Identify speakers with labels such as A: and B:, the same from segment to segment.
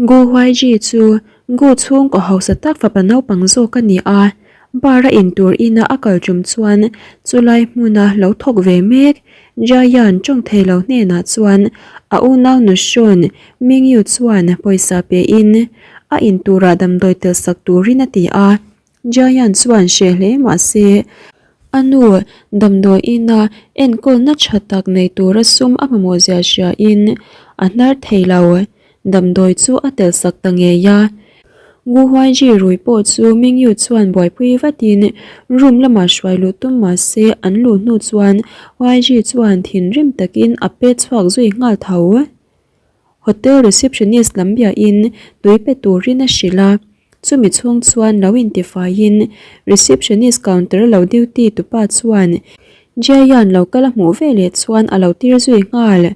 A: Gu Huaiji chu Gu chhungkaw hausa tak fapa naupang zawk a ni a, bar a intur ina a kal tum chuan chulai hmuna lo thawk ve mek Jiayan tawng thei lo hnenah chuan a unau nu hrawn Mingyu chuan pawisa pein a inturah damdawi tel sak turin a ti a. Jiayan chuan hreh hle mah se a nu damdawi ina enkawlna tha tak nei tura sum a mamawh zia hriain a hnar thei lo. Damdawi chu a tel sak ta ngei a. Gu Huaiji rui pawh chu Mingyu chuan buaipui vatin room lamah hruai luh tum mah se an luh hnu chuan Huaiji chuan thinrim takin a pet chhuak zui nghal tho. Hotel receptionist lam biahin tui pe turin a hrilh a, chumi chhung chuan lo intifaiin receptionist counter lo duty tupa chuan Jiayan lo kal a hmuh veleh chuan a lo tir zui nghal.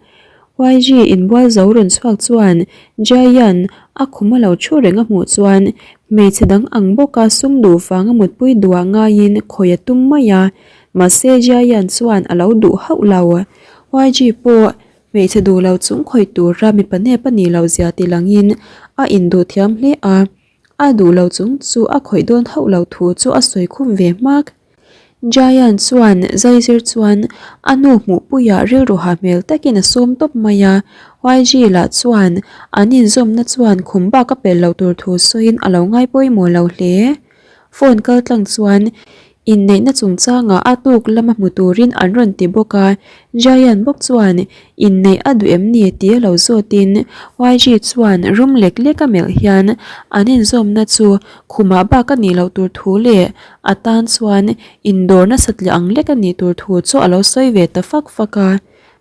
A: YG inbual zo rawn chhuak chuan Jiayan a khum a lo thu reng a hmuh chuan hmeichhe dang ang bawka sum duh vanga mutpui duah ngaiin khawi a tum mai a, mahse Jiayan chuan a lo duh hauh lo. YG pawh Hmeichhe duh lo chung khawih tura mipa nep a nih loh zia ti langin a induh thiam hle a, a duh lo chung chu a khawih dawn hauh lo thu chu a sawi khum ve hmak. Giant chuan zaizir chuan a nu hmuhpuiah rilru ha hmel takin a sawm tawp mai a, YG lah chuan an inzawmna chuan khum bak a pel lo tur thu sawiin a lo ngai pawimawh lo hle. Phone kal tlang chuan Inneihna chungchangah a tuk lama hmu turin an rawn ti bawk a, Giant bawk chuan inneih a duh em ni tih a lo zawtin YG chuan rum lek lek a melh hian an inzawmna chu khumah bak a nih loh tur thu leh a tan chuan indawr nasat leh ang lek a nih tur thu chu a lo sawi ve ta fak fak a.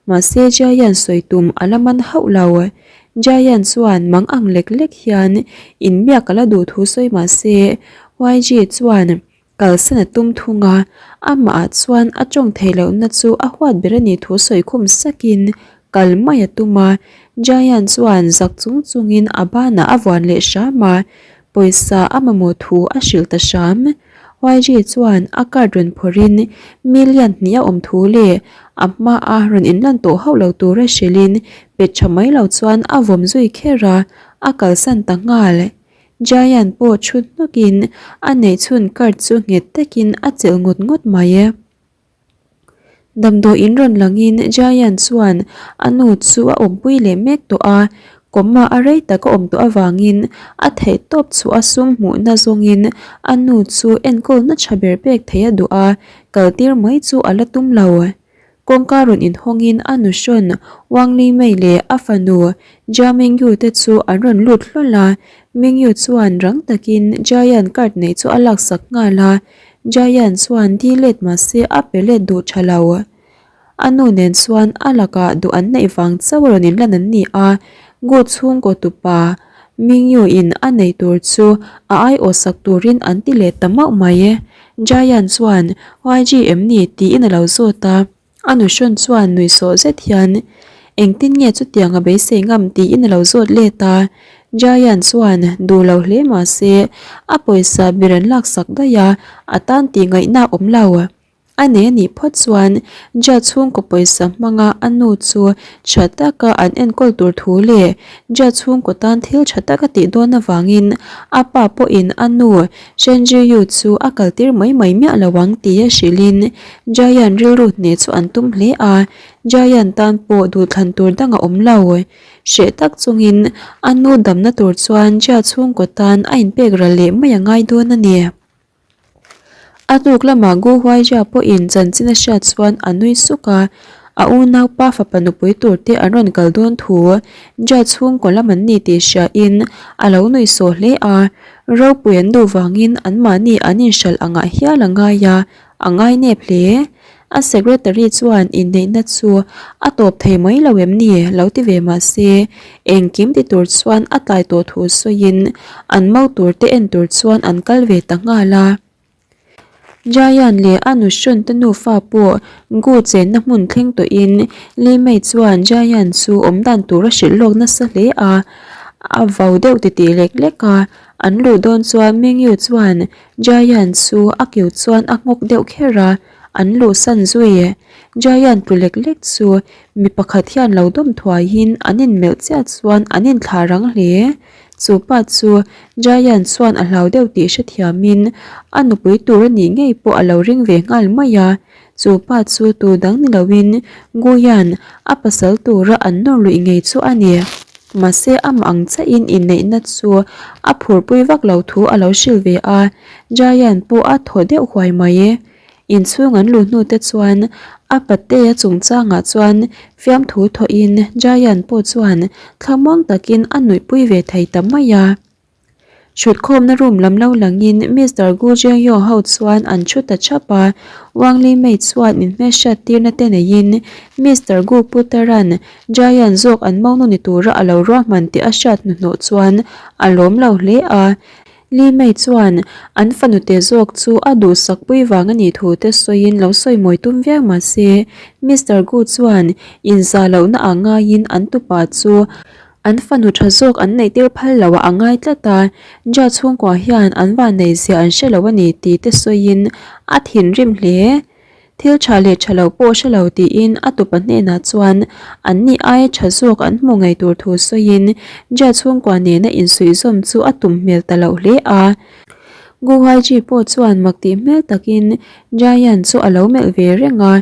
A: Mahse Giant sawi tum a la man hauh lo. Giant chuan mang ang lek lek hian inbiak a la duh thu sawi mahse YG chuan Kalsan a tum thung a, amah ah chuan a tawng theih lohna chu a huat ber a nih thu sawi khum sakin kal mai a tum a, Giant chuan zak chung chungin a banah a vuan leh hram a, pawisa a mamawh thu a hrilh ta hram. YG chuan a card rawn phawrhin million hnih a awm thu leh a hmaa rawn inlan tawh hauh lo tura hrilhin pet tha mai lo chuan a vawm zui kher a, a kalsan ta nghal. Giant pawh chhut hnawkin a neih chhun card chu nghet takin a chelh ngawt ngawt mai e. Damdawi in rawn langin Giant chuan a nu chu a awmpui leh mek tawh a, kawma a rei tak a awm tawh avangin a theih tawp chu a sum hmuhna zawngin a nu chu enkawlna tha ber pek theih a duh a, kaltir mai chu a la tum lo. Kawngka rawn inhawngin a nu hrawn Wang Li Mei leh a fanu Jia Mingyu te chu an rawn lut hlawl a, Mingyu chuan rang takin Jiayan card neih chu a laksak nghal a, Jiayan chuan di let mahse a pe let duh tha lo. A nu nen chuan a lakah duh an neih vang chauh rawn inlan an ni a, Gu chhungkaw tupa Mingyu in a neih tur chu a aiawh sak turin an ti let ta mauh mai. Giant chuan YG em ni tiin a lo zawt a, a nuhrawn chuan nuihsawh zet hian engtin nge chutiang a beisei ngam tiin a lo zawt let a, Giant chuan duh lo hle mah se a pawisa ber an laksak daih a, a tan tih ngaihna a awm lo. A nei a nih phawt chuan Jia chhungkaw pawisa hmanga a nu chu tha taka an enkawl tur thu leh Jia chhungkaw tan thil tha tak a tih dawn avangin a pa pawhin a nu Shen Zhiyu chu a kaltir mai mai miah lo ang tia hrilhin Jiayan rilru hneh chu an tum hle a, Jiayan tan pawh duhthlan tur dang a awm lo. Hreh tak chungin a nu damna tur chuan Jia chhungkaw tan a inpek ral leh mai a ngai dawn a ni. A hnuk lamah Gu Huaijia pawhin chanchin a hriat chuan a nui suk a, a unaupa fapa nupui tur te an rawn kal dawn thu Jia chhungkaw lam an ni tih hriain a lo nui sawh hle a, ropui an duh vangin anmahni an inhralh angah hial a ngai a, a ngai nep hle. A secretary chuan inneihna chu a tawp thei mai lo em ni lo ti ve mah se, engkim ti tur chuan a tlai tawh thu sawiin an mo tur te en tur chuan an kal ve ta nghal a. Jayan leh a nuhrawn te nufa pawh Gu chenna hmun thleng tawhin Li Mei chuan Jayan chu awmdan tur a hrilh lawk nasa hle a, a vau deuh titih lek lek a, an luh dawn chuan Mingyu chuan Jayan chu a kiu chuan a nghawk deuh kher a. An luhsan zui e. Giant tlu lek lek chu mi pakhat hian lo dawm thuaiin an inmelh chiah chuan an inthlah rang hle. Chu pa chu Giant chuan a hlau deuh tih hrethiamin a nupui tur a nih ngei pawh a lo ring ve nghal mai a. Chu pa chu tu dang ni loin Guian a pasal tura an nawr luih ngei chu a ni. Mahse amah ang chiahin inneihna chu a phurpui vak lo thu a lo hrilh ve a, Giant pawh a thaw deuh huai mai. Inchhung an luh hnu te chuan a patea chungchangah chuan fiamthu thawhin Giant pawh chuan thlamuang takin a nuihpui ve thei ta mai a. Thutkhawmna room lam lo langin Mister Gu Jiangyong ho chuan an thu ta thap a, Wang Li Mei chuan inhmelhriat tirna te neiin Mister Gu Putaran Giant zawk an monu ni tura a lo ruahman tih a hriat hnuhnawh chuan a lawm lo hle a. Li Mei chuan an fanute zawk chu a duhsakpui vang a nih thu te sawiin lo sawi mawi tum viau mah se Mister Gu chuan inzah lohna ah ngaiin an tupa chu An fanu tha zawk an neih tir phal lo ah a ngai tlat a, Ja chhungkua hian an van nei zia an hre lo a ni tih te sawiin a thinrim hle. Thil tha leh tha lo pawh hre lo tiin a tupa hnenah chuan an ni aia tha zawk an hmu ngei tur thu sawiin Ja chhungkua nena insuihzawm chu a tum hmel ta loh hle a. Guhaiji pawh chuan mak tih hmel takin Jayan chu a lo melh ve reng a,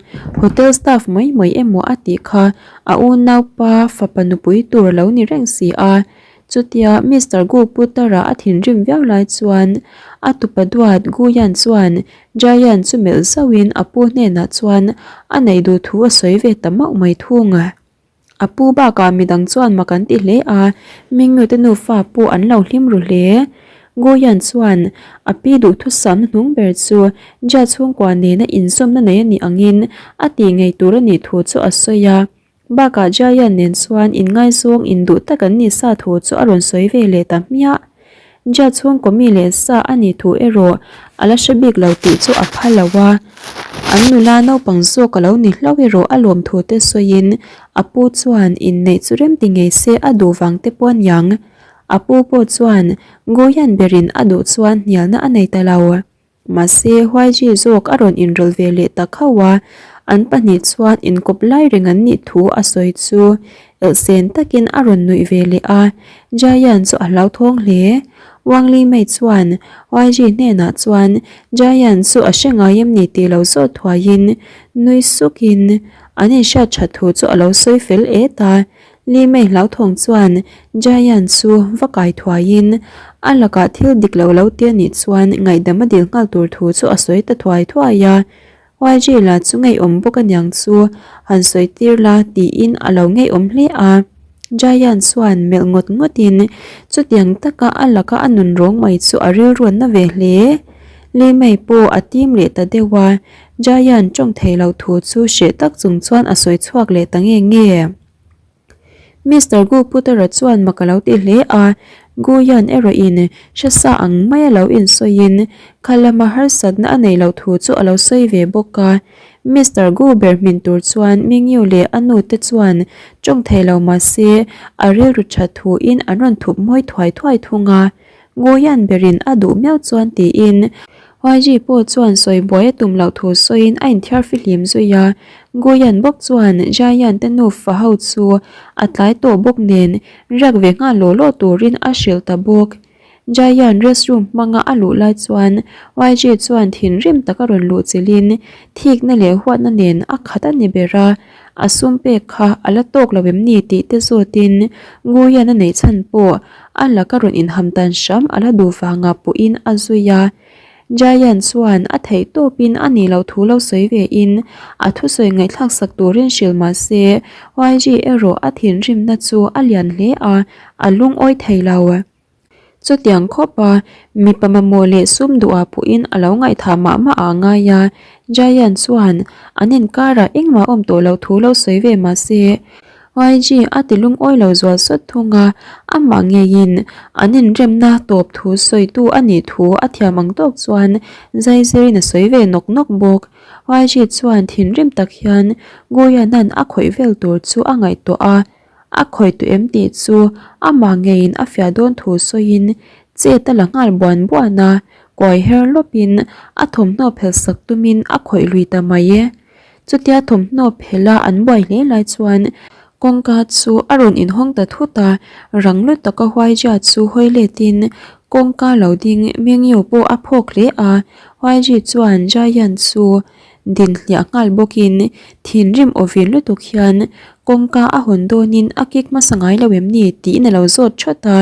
A: hotel staff mai mai emaw a tih kha a unaupa fapa nupui tur a lo ni reng si a. Chutia Mister Gu Putara a thinrim viau lai chuan a tupa duat Guyan chuan Jayan chu melh zauhin a pu hnenah chuan a neih duh thu a sawi ve ta mauh mai thung a. A pu bakah midang chuan mak an ti hle a, Mingyu te nufa pawh an lo hlim ru hle. Goyan chuan a pi duhthusam hnung ber chu Jia chhungkua nena inzawmna nei a nih angin a tih ngei tur a nih thu chu a sawi a. Bakah Jiayan nen chuan inngaizawng induh tak an nih sa thu chu a rawn sawi ve leh ta hmiah. Jia chhungkaw mi leh sa a nih thu erawh a la hre bik lo tih chu a pha lo a, an nula naupang zawk a lo ni hlauh erawh a lawm thu te sawiin a pu chuan inneih chu rem ti ngei se a duh vang te pawh a niang. A pu pawh chuan Goyan berin a duh chuan hnialna a nei ta lo. Mahse, Huaiji zawk a rawn inrawlh ve leh ta khauh a, an pahnih chuan inkawp lai reng an nih thu a sawi chu elhsen takin a rawn nuih ve leh a, Jayan chu a hlauthawng hle. Wang Li Mei chuan Huaiji hnenah chuan Jayan chu a hre ngai em ni tih lo zawt thuaiin nui sukin an inhriat that thu chu a lo sawi fel et a, Li Mei hlauthawng chuan Giant chu va kai thuaiin a lakah thil dik lo lo ti a nih chuan ngaihdam a dil nghal tur thu chu a sawi ta thuai thuai a. YG lah chu ngeiawm bawk aniang chu han sawi tir la tiin a lo ngeiawm hle a. Giant chuan melh ngawt ngawtin chutiang taka a laka a nun rawng mai chu a rilruan na ve hle. Li Mei pawh a tim leh ta deuh a, Giant tawng thei lo thu chu hreh tak chung chuan a sawi chhuak leh ta nge nge. Mister Gu Putara chuan mak a lo ti hle a, Gu Yan erawhin hre sa ang maia lo insawiin kha lama harsatna a neih loh thu chu a lo sawi ve bawk a. Mister Gu ber hmin tur chuan Mingyu leh a nu te chuan tawng thei lo mah se a rilru that thuin an rawn thup mawi thuai thuai thung a. Ngawian berin a duh miau chuan tiin YG pawh chuan sawi buai a tum loh thu sawiin a inthiar fihlim zui a, Guyan bawk chuan Jayan te nufa ho chu a tlai tawh bawk nen riak ve nghal law law turin a hrilh ta bawk. Jayan restroom hmanga a luh lai chuan YG chuan thinrim taka rawn luh chilhin thikna leh huatna nen a khat a ni ber a, a sum pek kha a la tawk lo em ni tih te zawtin Guyan a neih chhan pawh A laka rawn inham tan hram a la duh vangah pawhin a zui a. Giant chuan a theih tawpin a nih loh thu lo sawi ve in a thusawi ngaihthlak sak turin hrilh mah se YG erawh a thinrimna chu a lian hle a, a lungawi thei lo. Chutiang khawpa mipa mamawh leh sum duhah pawhin a lo ngaihthah mah mah a ngai a, Giant chuan an inkarah engmah awm tawh loh thu lo sawi ve mah se YG a ti lungawi lo zual sawt thung a, amah ngeiin an inremna tawp thu sawitu a nih thu a thiam ang tawk chuan zaizirin a sawi ve nawk nawk bawk. YG chuan thinrim tak hian Goyana'n a khawih vel tur chu a ngaihtuah a, a khawih tawh em tih chu amah ngeiin a fiah dawn thu sawiin chet a la nghal buan buan a, kuai her lawpin a thawmhnaw phelhsak tumin a khawih lui ta mai e. Chutia thawmhnaw phela an buai hle lai chuan Kawngka chu a rawn inhawng ta thut a, rang lut taka Huaijia chu hawi letin kawngka lo ding Mengyu pawh a phawk hle a, Huaiji chuan Jaian chu din hliah nghal bawkin thinrim aw vil lutuk hian kawngka a hawn dawnin a kik hmasa ngai lo em ni tiin a lo zawt thawt a,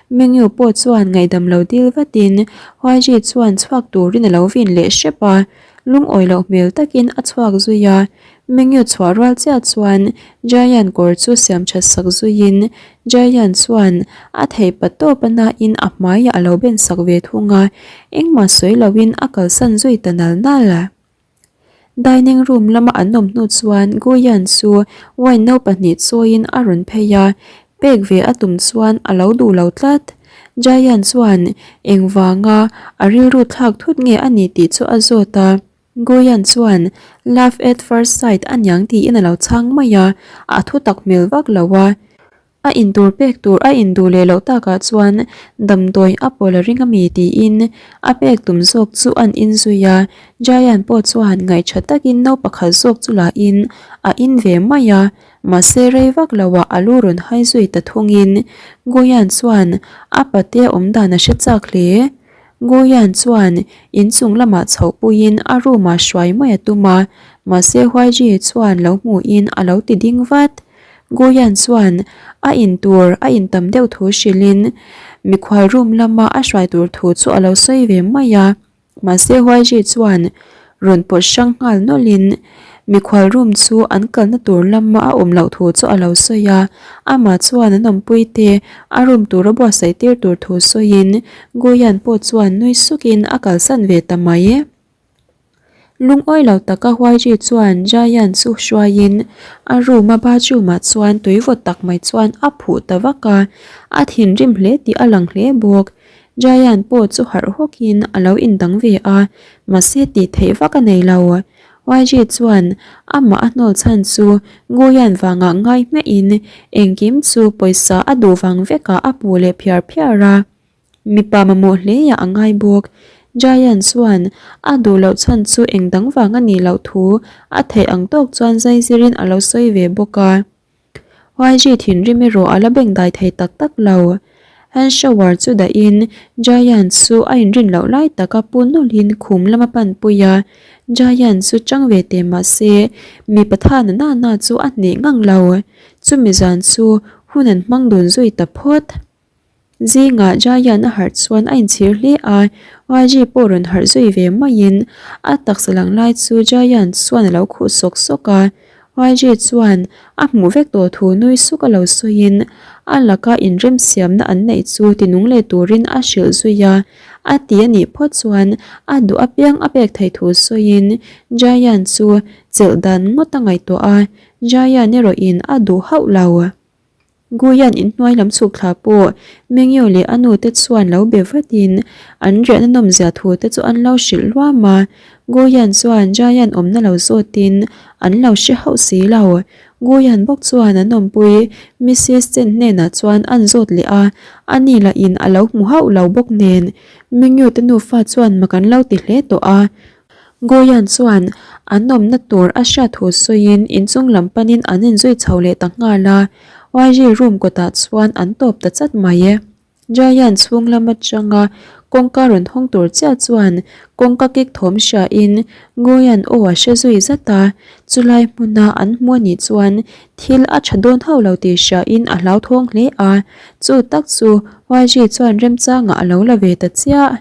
A: Mengyu pawh chuan ngaihdam lo dil vatin Huaiji chuan chhuak turin a lo vin leh hrep a. Lungawi loh hmel takin a chhuak zui a, Mengyu chhuah rual chiah chuan Jayan kawr chu siam that sak zuiin Jayan chuan a theih pa tawp a nain a hmaiah a lo ben sak ve thung a, engmah sawi loin a kalsan zui ta nal nal a. Dining room lama an awm hnu chuan Guyan chu wine no pahnih chawiin a rawn phei a, pek ve a tum chuan a lo duh lo tlat. Jayan chuan engvanga a rilru thlak thut nge a ni tih chu a zawt a. Goyan chuan love at first sight a niang tiin a lo chhang mai a, a thu tak hmel vak lo a. A intur pek tur a induh leh loh takah chuan damdawi a pawl a ring a mi tiin a pek tum zawk chu an inzui a. Jayan pawh chuan ngaihṭha takin no pakhat zawk chu la in a in ve mai a. Mahse rei vak loah a lu rawn hai zui ta thungin Guyan chuan a pate awm dan a hre chak hle. Guyan chuan inchung lamah chhoh puiin a room ah hruai mai a tum a, mahse Huaiji chuan lo hmuhin a lo ti ding vat. Guyan chuan a in tur a in tam deuh thu hrilhin mikhual room lama a hruai tur thu chu a lo sawi ve mai a. Mahse Huaiji chuan rawn pawt hrang nghal nawlhin mikhual room chu an kalna tur lama a awm loh thu chu a lo sawi a, amah chuan an awmpui te a room tura buatsaih tir tur thu sawiin Guyan pawh chuan nui sukin a kalsan ve ta mai. Lungawi lo taka Huaiji chuan Jayan chu hruaiin a room a bathroom ah chuan tui vawt tak mai chuan a phuh ta vak a, a thinrim hle tih a lang hle bawk. Jayan pawh chu harh hawkin a lo indang ve a, mahse tih theih vak a nei lo. YG chuan amah a hnawl chhan chu Guyan vangah ngai hmehin engkim chu pawisa a duh vang vekah a hmuh leh phiar phiar a, mipa mamawh hleiah a ngai bawk. Jayan chuan a duh loh chhan chu engdang vang a nih loh thu a theih ang tawk chuan zaizirin a lo sawi ve bawk a. YG thinrim erawh a la beng dai thei tak tak lo. Hand shower chu dahin Jayan chu a inrin loh lai taka pu nawlhin khum lama panpui a, Jayan chu chang ve teh mah se mipa tha na na na chu a hneh ngang lo. Chumi zan chu hun an hmang dun zui ta phawt. Zingah Jayan a harh chuan a inchhir hle a, YG pawh rawn harh zui ve maiin a taksa lang lai chu Jayan chuan a lo khuh sawk sawk a. YG chuan a hmuh vek tawh thu nui suk a lo sawiin a laka inremsiamna an neih chu tinung leh turin a hrilh zui a, a ti a nih phawt chuan a duh apiang a pek theih thu sawiin Jayan chu chelh dan ngawt a ngaihtuah a, Jayan erawhin a duh hauh lo. Guyan inhnuai lam chhuk thla pawh Mengyo leh a nu te chuan lo be vatin an riahna nawmzia thu te chu an lo hrilh luam a. Guyan chuan Jayan awmna lo zawtin an lo hre hauh si lo. Guyan bawk chuan an awmpui Missis Chen hnenah chuan an zawt leh a, ani lahin a lo hmu hauh lo bawk nen Mengyo te nufa chuan mak an lo ti hle tawh a. Goyan chuan an awmna tur a hriat thu sawiin inchung lam panin an inzui chho leh ta nghal a, YG room kawtah chuan an tawp ta chat mai e. Jayan chhung lam atanga kawngka rawn hawng tur chiah chuan kawngka kik thawm hriain Goyan aw a hre zui zat a, chulai hmuna an hmu anih chuan thil a tha dawn hauh lo tih hriain a hlauthawng hle a, chu tak chu YG chuan remchangah a lo la ve ta chiah.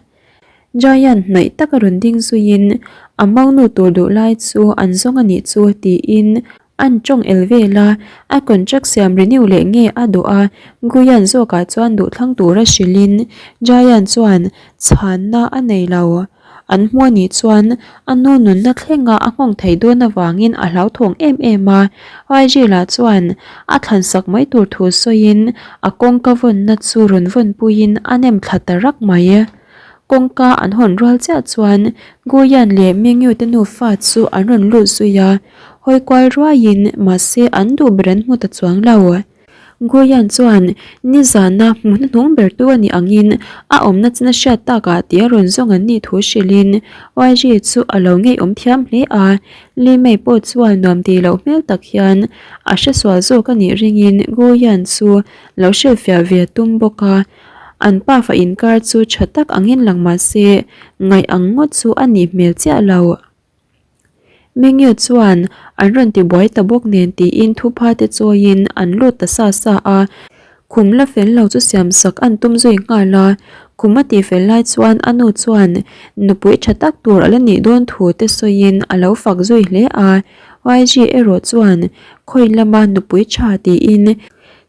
A: Giant hnaih taka rawn ding zuiin a mangnu tur duh lai chu an zawng a nih chu tiin an tawng el vel a, a contract siam renew leh nge a duh a, Guyan zawkah chuan duhthlang tura hrilhin Giant chuan chhanna a nei lo. An hmu a nih chuan a nu nunna thlenga a nghawng thei dawn avangin a hlauthawng em em a, YG lah chuan a thlansak mai tur thu sawiin a kawngka vawnna chu rawn vawnpuiin a nem thla ta rak mai. Kawngka an hawn rual chiah chuan Guyan leh Mingyu te nufa chu an rawn lut zui a, hawi kual ruaiin mahse an duh ber an hmu ta chuang lo. Guyan chuan nizana hmu hnuhnung ber tu a nih angin a awmna chin a hriat takah tih a rawn zawng an nih thu hrilhin YG chu a lo ngeiawm thiam hle a. Li Mei pawh chuan nuam tih loh hmel tak hian a hresual zawk a nih ringin Guyan chu lo hrilhfiah ve a tum bawk a. An pafa inkar chu tha tak angin lang mah se ngaih ang ngawt chu a nih hmel chiah lo. Mengyu chuan an rawn ti buai ta bawk nen tiin thupha te chawiin an lut ta sa sa a, khum la fel lo chu siam sak an tum zui nghal a, khum a tih fel lai chuan a nu chuan nupui tha tak tur a la nih dawn thu te sawiin a lo fak zui hle a, YG erawh chuan khawi lama nupui tha tiin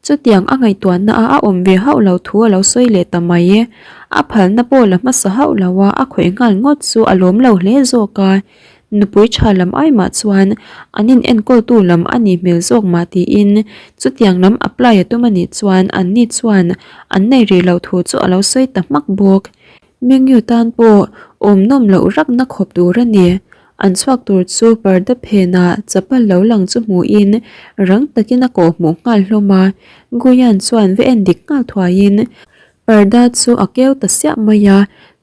A: Chutiang a ngaihtuahna a a awm ve hauh lo thu a lo sawi leh ta mai. A phalna pawh la hmasa hauh lo a, a khawih nghal ngawt chu a lawm lo hle zawk a. Nupui tha lam ai mah chuan an in enkawltu lam a nih hmel zawk mah tiin chutiang lam apply a tum a nih chuan anni chuan an nei rih loh thu chu a lo sawi ta hmak bawk. Mengyu tan pawh awm nawm loh rakna khawp tur a ni. An chhuak tur chu parda phenah chapal lo lang chu hmuhin rang takin a kawh hmuh nghal hlawm a. Guyan chuan va en dik nghal thuaiin parda chu a keu ta siah mai a,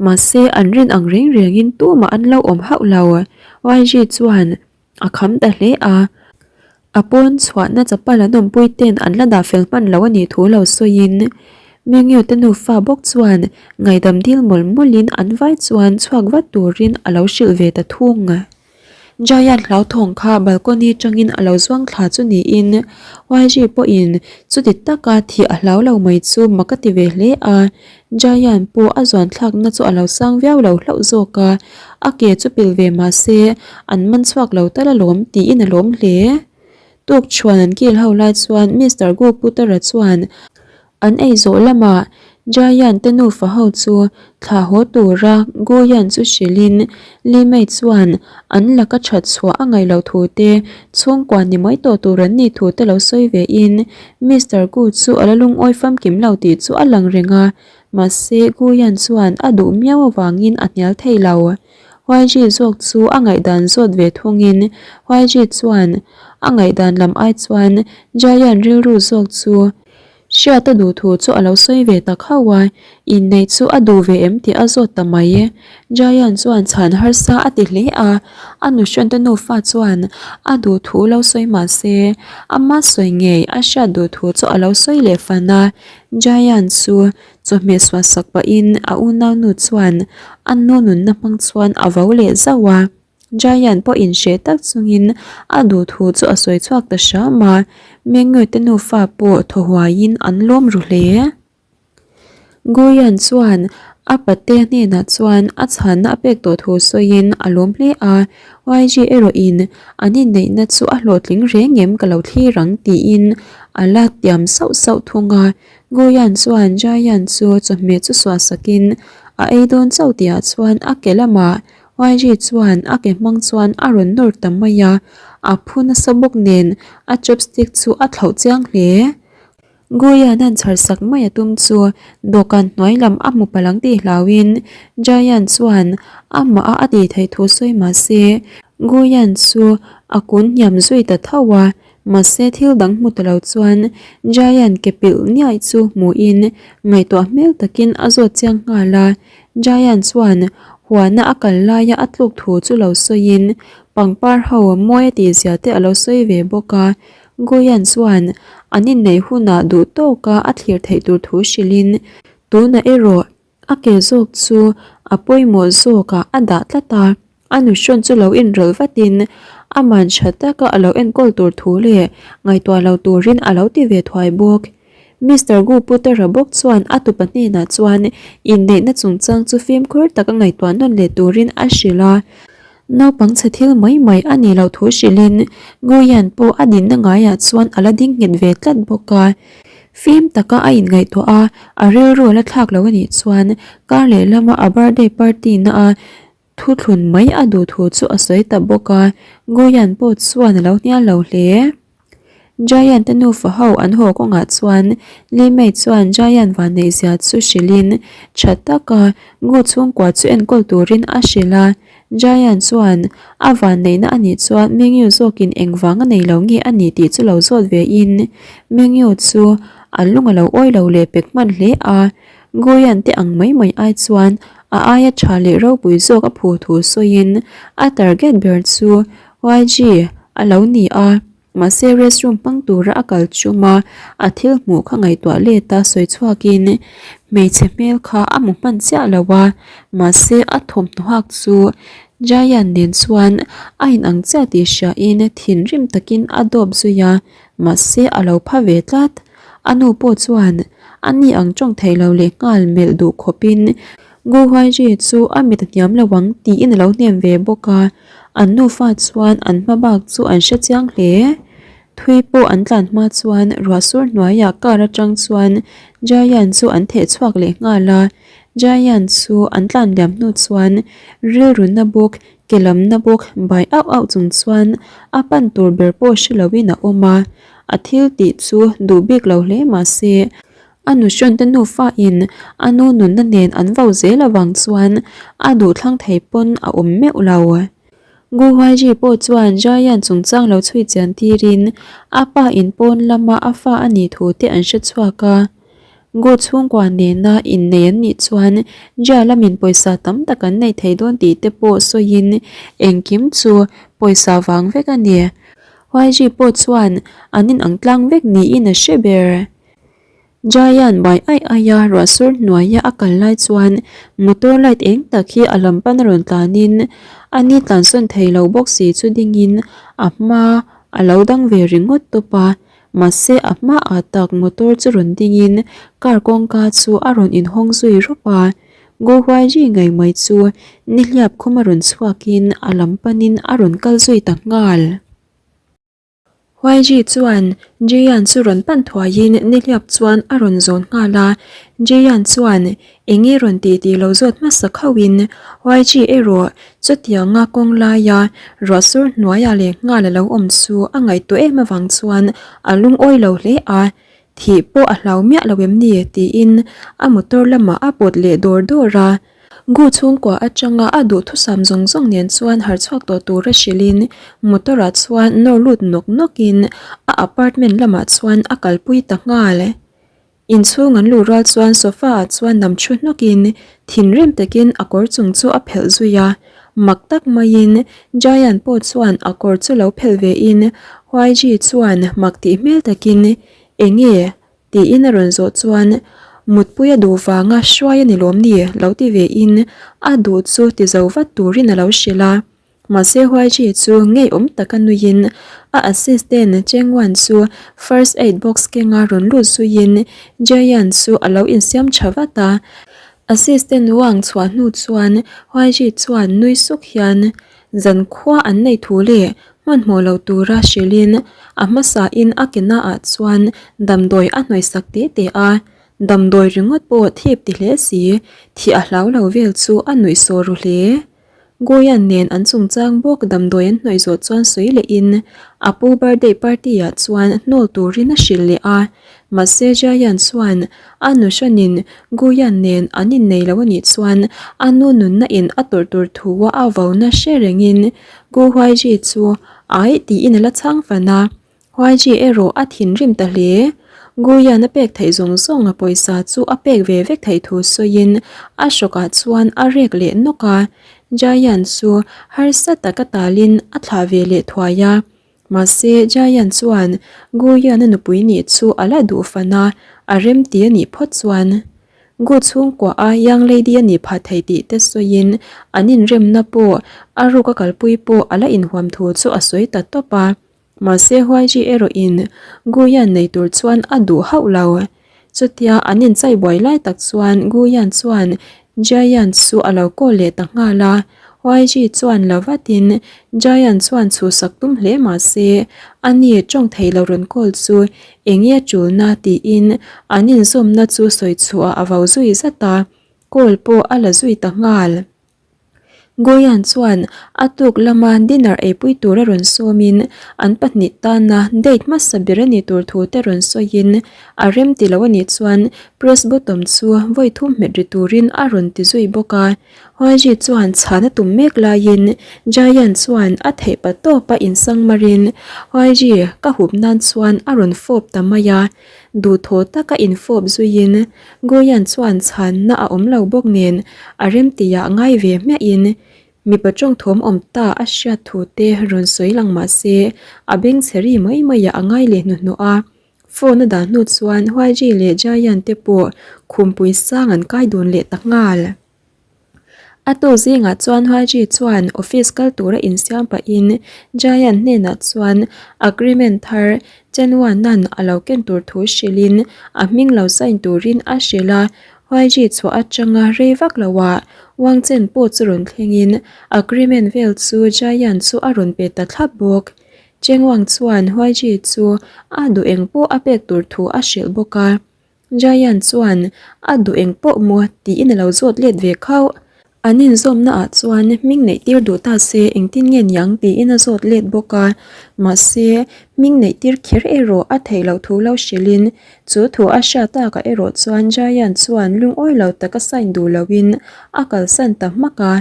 A: mahse an rin ang reng rengin tumah an lo awm hauh lo. YG chuan A kham ta hle a, a pawn chhuahna chapal an awmpui ten an la dah fel hman lo a nih thu lo sawiin Mengyu te nufa bawk chuan ngaihdam dil mawlh mawlhin an vai chuan chhuak vat turin a lo hrilh ve ta thung. Giant hlauthawng kha balcony tangin a lo zuang thla chu niin YG pawhin chuti taka thih a hlau lo mai chu mak a ti ve hle a, Giant pawh a zuan thlakna chu a lo sang viau lo hlauh zawk a, a ke chu pil ve mah se an man chhuak lo tal alawm tiin a lawm hle. Tuk chhuan an kil ho lai chuan Mister Gu Putara chuan an ei zawh lamah Giant te nufa ho chu thlah haw tura Guyan chu hrilhin Li Mei chuan an laka that chhuah a ngaih loh thu te, chhungkua ni mai tawh tur an nih thu te lo sawi ve in Mister Gu chu a la lungawi famkim lo tih chu a lang reng a, mahse Gu Yan chuan a duh miau avangin a hnial thei lo. YG zawk chu a ngaihdan zawt ve thungin YG chuan a ngaihdan lam ai chuan Giant rilru zawk chu Hriat a duh thu chu a lo sawi ve tak hauh a, inneih chu a duh ve em tih a zawt ta mai. Giant chuan chhan harsa a ti hle a, a nuhrawn te nufa chuan a duh thu lo sawi mah se, ama sawi ngei a hriat duh thu chu a lo sawi leh fan a. Giant chu chawhmeh suah sak pahin a unaunu chuan a nu nunna hmang chuan a vo leh zauh a. Giant pawh inhreh tak chungin a duh thu chu a sawi chhuak ta hram a, Mengyu te nufa pawh thaw huaiin an lawm ru hle. Guyan chuan a pate hnenah chuan a chhanna a pek tawh thu sawiin a lawm hle a, YG erawhin an inneihna chu a hlawhtling reng em ka lo thlir ang tiin a la tiam sauh sauh thung a. Guyan chuan Giant chu chawhmeh chu suah sakin a ei dawn chauh tihah chuan a ke lamah YG chuan a ke hmang chuan a rawn nawr ta mai a, a phu nasa bawk nen a chopstick chu a thlauh chiang hle. Guyan an chhar sak mai a tum chu dawhkan hnuai lam a hmu palh ang tih hlauhin Giant chuan amah a a tih theih thu sawi mah se Guyan chu a kun hniam zui ta tho a, mahse thil dang hmu ta lo chuan Giant ke pilh niaih chu hmuhin ngaihtuah hmel takin a zawt chiang nghal a. Giant chuan huana a kal laia a tluk thu chu lo sawiin pangpar ho mawi a tih zia te a lo sawi ve bawk a. Guyan chuan an inneih hunah duh tawka a thlir theih tur thu hrilhin tunah erawh a ke zawk chu a pawimawh zawkah a dah tlat a. A nuhrawn chu lo inrawlh vatin a man tha taka a lo enkawl tur thu leh ngaihtuah lo turin a lo ti ve thuai bawk. Mister Gu Putera bawk chuan a tupa hnenah chuan inneihna chungchang chu fimkhur taka ngaihtuah nawn leh turin a hrilh a. Naupang chhe thil mai mai a nih loh thu hrilhin Gu Yan pawh a dinna ngaiah chuan a la ding nghet ve tlat bawk a. Fim taka a inngaihtuah a, a rilru a la thlak lo a nih chuan kar lehlama a birthday party na a Thuthlun mai a duh thu chu a sawi ta bawk a, Goyan pawh chuan a lo hnial lo hle. Giant te nufa ho an haw kawngah chuan Li Mei chuan Giant vanneih zia chu hrilhin tha taka Gu chhungkua chu enkawl turin a hrilh a. Giant chuan a vanneihna a nih chuan Mengyu zawkin engvang a nei lo nge a nih tih chu lo zawt ve in Mengyu chu. a lung a lo awi lo leh pek hman hle a. Goyan te ang mai mai ai chuan a aia tha leh ropui zawk a phu thu sawiin a target ber chu YG a lo ni a. Mahse restroom hmang tura a kal chum a, a thil hmuh kha ngaihtuah let a sawi chhuakin hmeichhe hmel kha a hmu hman chiah lo a, mahse a thawmhnaw hak chu Giant nen chuan a inang chiah tih hriain thinrim takin a dawp zui a, mahse a lo pha ve tlat. A nu pawh chuan a ni ang tawng thei lo leh nghal melh duh khawpin Gu Huaiji chu a mit a hniam lo ang tiin a lo hnem ve bawk a. An nufa chuan an hma bak chu an hre chiang hle. Thui pawh an tlan hma chuan ruah sur hnuaiah car atang chuan Giant chu an theh chhuak leh nghal a. Giant chu an tlan liam hnu chuan rilru na bawk, ke lam na bawk bai auh auh chung chuan a pan tur ber pawh hre loin a awm a. A thil tih chu duh bik lo hle mahse A nuhrawnte nufa in a nu nunna nen an vo zel avang chuan a duh thlang thei pawn a awm meuh lo. Gu Huaiji pawh chuan Giant chungchang lo chhui chian tirin a pa in pawn lama a fa a nih thu te an hre chhuak a. Gu chhungkua nena innei an nih chuan Jia lamin pawisa tam tak an nei thei dawn tih te pawh sawiin engkim chu pawisa vang vek a ni. Huaiji pawh chuan an inang tlang vek niin a hre ber. Giant bai aih aih a ruah sur hnuaia a kal lai chuan motor light eng tak hi a lam pan a rawn tlanin a ni tlansawn thei lo bawk si chu dingin a hma a lo dang ve ringawt tawp a, mahse a hmaah tak motor chu rawn dingin car kawngka chu a rawn inhawng zui rawp a, Guwahati ngei mai chu nihliap khum a rawn chhuakin a lam panin a rawn kal zui ta nghal. YG chuan Jian chu rawn pan thuaiin nihliap chuan a rawn zawn nghal a, Jian chuan eng nge rawn tih tih lo zawt hmasa khauhin YG erawh chutianga kawng laia ruah sur hnuaiah leh nghal a lo awm chu a ngaihtuah em avang chuan a lungawi lo hle a, Thih pawh a hlau miah lo em ni? tiin a motor lamah a pawt leh dawr dawr a. Gu chhungkua atanga a duhthusam zawng zawng nen chuan harchhuak tawh tura hrilhin motor ah chuan nawr lut nawk nawkin a apartment lamah chuan a kalpui ta nghal. Inchhung an luh rual chuan sofa ah chuan nam thu hnawkin thinrim takin a kawr chung chu a phelh zui a. Mak tak maiin Giant pawh chuan a kawr chu lo phelh ve in YG chuan mak tih hmel takin Enge? tiin a rawn zawh chuan mutpui a duh vanga hruai a ni lawm ni lo ti ve in a duh chu ti zo vat turin a lo hrilh a. Mahse YG chu ngeiawm taka nuiin a assistant Cheng Wan chu first aid box kenga rawn lut zuiin Giant chu a lo insiam tha vat a. Assistant Wang chhuah hnu chuan YG chuan nui suk hian zankhua an nei thu leh hmanhmawh lo tura hrilhin a hmasain a ke naah chuan damdawi a hnawihsak te te a, damdawi ringawt pawh thip ti hle si, thih a hlau lo vel chu a nuihsawh ru hle. Goyan nen an chungchang bawk damdawi an hnawih zawh chuan sawi lehin a pu birthday party ah chuan hnawl turin a hrilh leh a, mahse Jayan chuan a nuhranin Goyan nen an innei lo anih chuan a nu nunna in a tawrh tur thu a a vauna hre rengin Gu Huaiji chu aih tiin a la chhang fan a. YG erawh a thinrim ta hle. Guyan a pek theih zawng zawng a pawisa chu a pek ve vek theih thu sawiin a hrawkah chuan a rek leh nawk a. Giant chu harsa taka talin a thlah ve leh thuai a. Mahse Giant chuan Guyan a nupui nih chu a la duh fan a, a remti a nih phawt chuan Gu chhungkua a young lady a nih phah thei tih te sawiin an inremna pawh a ruk a kalpui pawh a la inhuam thu chu a sawi ta tawp a. Mahse Huaiji erawhin Guyan nei tur chuan a duh hauh lo. Chutia an inchai buai lai tak chuan Guyan chuan Jiayan chu a lo call leh ta nghal a. Huaiji chuan la vatin Jiayan chuan chhuhsak tum hle mahse a ni tawng thei lo rawn call chu enge a tulna tiin an inzawmna chu sawi chhuah a vo zui zat a, call pawh a la zui ta nghal. Goyan chuan a tuk lama dinner eipui tura rawn sawmin an pahnih tana date hmasa ber a nih tur thu te rawn sawiin a rem ti lo a nih chuan Press button chu vawi thum hmet ri turin a rawn ti zui bawk a. Huaiji chuan chhan a tum mek laiin Jayan chuan a theih pa tawp a insang marin Huaiji ka hup nan chuan a rawn fawp ta mai a. Duhthaw taka infawp zuiin Guyan chuan chhanna a awm lo bawk nen a remtiah ngai ve hmiahin mipa tawngthawm awm ta a hriat thu te rawn sawi lang mah se a bengchhe ri mai maiah a ngai leh hnuhnawh a. Phone a dah hnu chuan Huaiji leh Jayan te pawh khumpui sang an kai dun leh ta nghal. A tu zingah chuan Huaiji chuan office kal tura insiam pahin Jayan hnenah chuan agreement thar Chenwana'n a lo ken tur thu hrilhin a hming lo sign turin a hrilh a. Huaiji chhuah atanga rei vak loah Wang Chen pawh chu rawn thlengin agreement vel chu Jayan chu a rawn pe ta thlap bawk. Chengwang chuan Huaiji chu a duh eng pawh a pek tur thu a hrilh bawk a. Jayan chuan a duh eng pawh maw tiin a lo zawt let ve khauh. An inzawmna ah chuan hming neih tir duh ta se engtin nge niang tiin a zawt let bawk a. Mahse, hming neih tir kher erawh a theih loh thu lo hrilhin chu thu a hriat takah erawh chuan Jayan chuan lungawi lo taka sign duh loin a kalsan ta hmak a.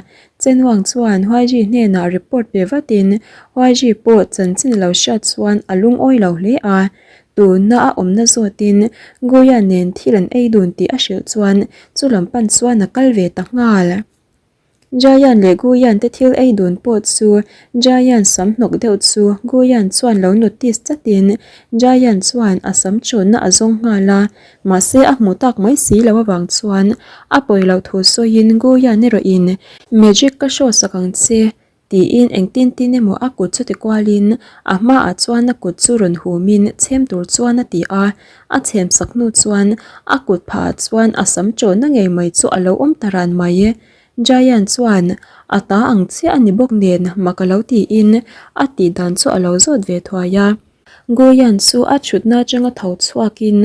A: Chenwang chuan Huaiji hnenah report pe vatin Huaiji pawh chanchin a lo hriat chuan a lungawi lo hle a. Tuna a awmna zawtin Guya nen thil an ei dun tih a hrilh chuan chu lam pan chuan a kal ve ta nghal. Jayan leh Guyan te thil ei dun pawh chu Jayan sam hnawk deuh chu Guyan chuan lo notice chatin Jayan chuan a sam chawnna a zawng nghal a, mahse a hmu tak mai si lo avang chuan a pawi loh thu sawiin Guyan erawhin Magic ka show sak ang che Tiin engtin tin emaw a kut chu ti kualin a hmaah chuan a kut chu rawn humin chhem tur chuan a ti a, a chhem sak hnu chuan a kut phahah chuan a sam chawnna ngei mai chu a lo awm ta ran mai. Jayan chuan a ta ang chiah a ni bawk nen mak a lo tiin a tih dan chu a lo zawt ve thuai a. Goyan chu a thutna atanga tho chhuakin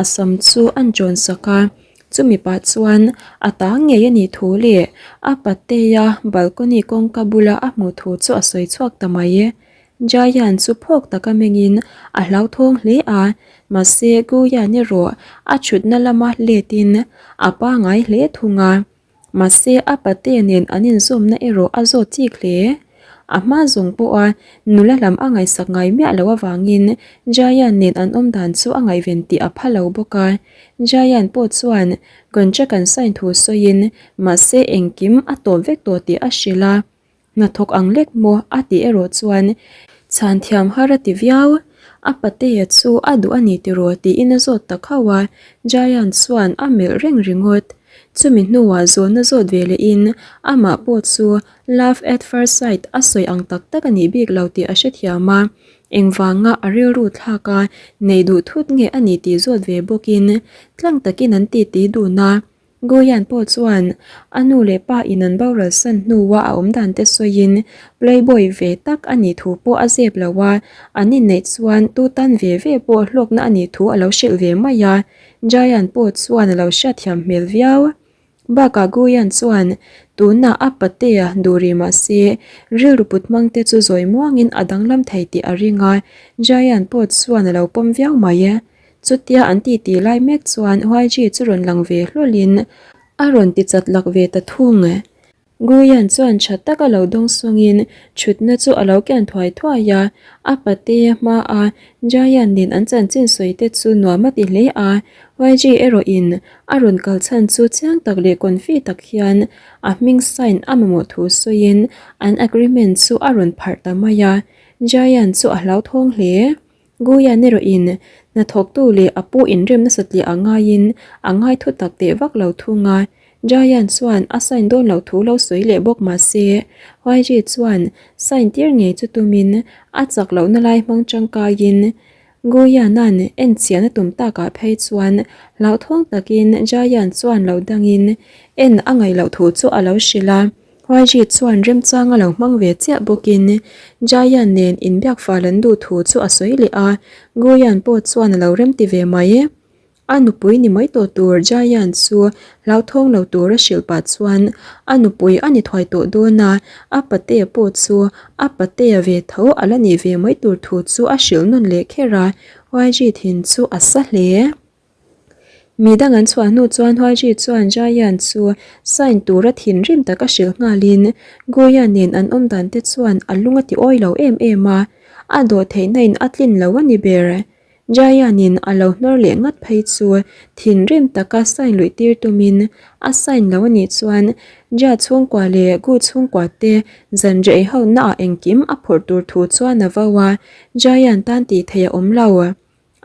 A: a sam chu an chawn sak a, chumi pah chuan a ta ngei a nih thu leh a patea balcony kawngka bula a hmuh thu chu a sawi chhuak ta mai. Jayan chu phawk taka mengin a hlauthawng hle a, mahse Goyan erawh a thutna lama letin a pangai hle thung a. Mahse, a pate nen an inzawmna erawh a zawt chik hle. A hma zawng pawha nula lam a ngaihsak ngai miah loh avangin Jayan nen an awm dan chu a ngaihven tih a pha lo bawk a. Jayan pawh chuan contract an sign thu sawiin mahse engkim a tawp vek tawh tih a hrilh a. Hnathawk ang lek maw a tih erawh chuan chhan thiam har a ti viau. A patea chu a duh a ni tiraw tiin a zawt ta khauh a, Giant chuan a melh reng ringawt. Chumi hnuah zawhna zawt ve lehin amah pawh chu love at first sight a sawi ang tak tak a nih bik lo tih a hrethiam a, engvanga a rilru thlak a nei duh thut nge a ni tih zawt ve bawkin tlang takin an titi dun a. Goyan pawh chuan a nu leh pa in an boral san hnua a awm dan te sawiin playboy ve tak a nih thu pawh a zep lo a, an inneih chuan tu tan ve ve pawh hlawkna a nih thu a lo hrilh ve mai a, Jayan pawh chuan a lo hriatthiam hmel viau. Bakah Goyan chuan tunah a patea duh rih mah se rilru put hmang te chu zawi muangin a danglam thei tih a ring a, Jayan pawh chuan a lo pawm viau mai. Chutia an titi lai mek chuan YG chu rawn lang ve hlawlin a rawn ti chat lak ve ta thung. Guyan chuan tha taka lo dawng sawngin thutna chu a lo kian thuai thuai a, a pate hmaa Jayan nen an chanchin sawi te chu nuam a ti hle a, YG erawhin a rawn kal chhan chu chiang tak leh confi tak hian a hming sign a mamawh thu sawiin an agreement chu a rawn pharh ta mai a, Jayan chu a hlauthawng hle. Guyan erawhin hnathawktu leh a pu inrem nasat leh a ngaiin a ngai thu tak teh vak lo thung a. Jayan chuan a sign dawn loh thu lo sawi leh bawk mah se, YG chuan sign tir ngei chu tumin a chak lohna lai hmang tangkaiin Guyan-a'n enchian a tum takah phei chuan hlauhthawng takin Jayan chuan lo dangin en a ngaih loh thu chu a lo hrilh a. Huaiji chuan remchang a lo hmang ve chiah bawkin Jayan nen inbiak fal an duh thu chu a sawi leh a, Guyan pawh chuan a lo remti ve mai. A nupui ni mai tawh tur Jayan chu hlauthawng lo tur a hrilh pah chuan a nupui a ni thuai tawh dawn a, a patea pawh chu a patea ve tho a la nih ve mai tur thu chu a hrilh nawn leh kher a, Huaiji thin chu a sa hle. Mi dang an chhuah hnu chuan Huaiji chuan Jayan chu sign tura thinrim taka hrilh nghalin Guya nen an awm dan te chuan a lung a ti awi lo em em a, a dawh theihna in a tlin lo a ni ber. Jayan-in a lo hnawr leh ngat phei chu thinrim taka sign luih tir tumin a sign lo a nih chuan Ja chhungkua leh Gu chhungkua te zanriah ei ho naah engkim a phawrh tur thu chuan a vo a, Jayan tan tih theih a awm lo.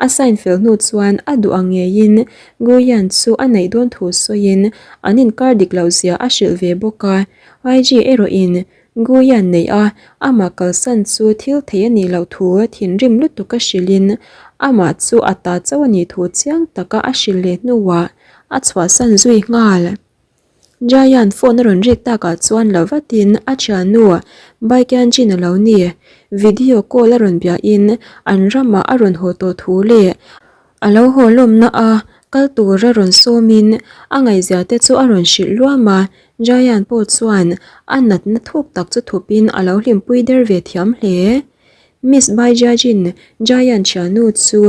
A: A sign fel hnu chuan a duh ang ngeiin Guyan chu a neih dawn thu sawiin an inkar dik loh zia a hrilh ve bawk a. YG erawhin Guyan neih a amah kalsan chu thil thei a nih loh thu thinrim lutuk a hrilhin amah chu a ta chauh a nih thu chiang taka a hrilh leh hnuah a chhuahsan zui nghal. Jayan phone a rawn rik takah chuan lo vatin a thiannu Baikianjin a lo ni. Video call a rawn biahin an ramah a rawn haw tawh thu leh a lo haw lawmna a kal tura rawn sawmin a ngaihzia te chu a rawn hrilh luam a. Jayan pawh chuan a natna thuk tak chu thupin a lo hlimpui der ve thiam hle. Miss Baijiajin Jayan thiannu chu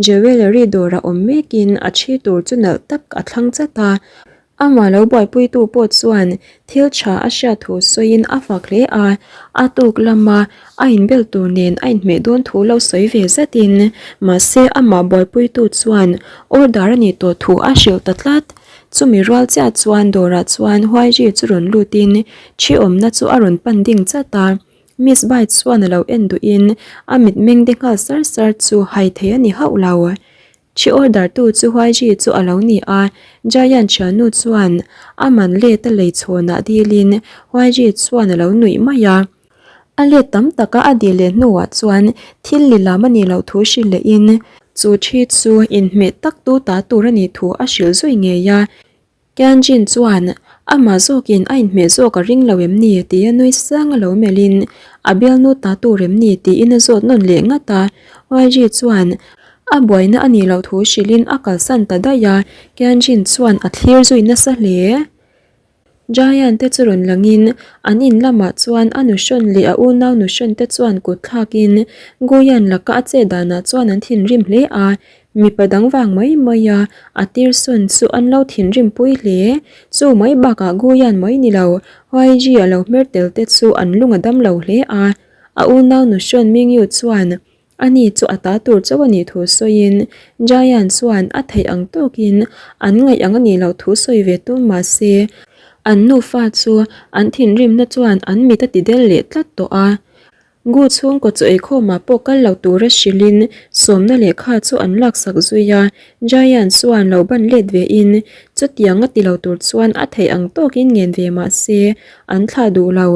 A: jewellery dawrah awm mekin a thi tur chu nalh tak a thlang chat a. Amah lo buaipuitu pawh chuan thil tha a hriat thu sawiin a fak hle a, a tuk lama a inbel tur nen a inhmeh dawn thu lo sawi ve zatin mahse amah buaipuitu chuan order a nih tawh thu a hrilh ta tlat. Chumi rual chiah chuan dawrah chuan Huaiji chu rawn lutin thi awmna chu a rawn pan ding chat a, Miss Bai chuan a lo en duhin a mitmeng de nghal sar sar chu hai thei a ni hauh lo. Thi order tu chu Huaiji chu a lo ni a, Giant thiannu chuan a man let a lei chhawnah dilin Huaiji chuan a lo nuih mai a. A let tam taka a dil leh hnuah chuan thil lilam a nih loh thu hrilh lehin chu thi chu inhmeh tak tu ta tur a nih thu a hrilh zui ngei a. Tianjin chuan amah zawkin a inhmeh zawk a ring lo em ni tia nui sang a lo melhin a bialnu ta tur em ni tiin a zawt nawn leh ngat a. YG chuan a buaina a nih loh thu hrilhin a kalsan ta daih a, Tianjin chuan a thlir zui nasa hle. Giant te chu rawn langin an in lamah chuan a nuhrawn leh a unau nuhrawn te chuan kut thlakin Guyan laka a chet danah chuan an thinrim hle a, Mipa dang vang mai mai a, a tir sawn chu an lo thinrim pui hle. Chu mai bakah Guyan mai ni lo, YG a lo hmer tel te chu an lung a dam lo hle a. A unau nu Sean Mingyu chuan ani chu a ta tur chauh a nih thu sawiin Jayan chuan a theih ang tawkin an ngaih ang a nih loh thu sawi ve tum mah se, an nufa chu an thinrimna chuan an mit a ti del leh tlat tawh a. Gu chhungkaw chaw eikhawmah pawh kal lo tura hrilhin sawmna lehkha chu an laksak zui a, Giant chuan lo ban let vein chutiang a ti lo tur chuan a theih ang tawkin ngen ve mah se an thlah duh lo.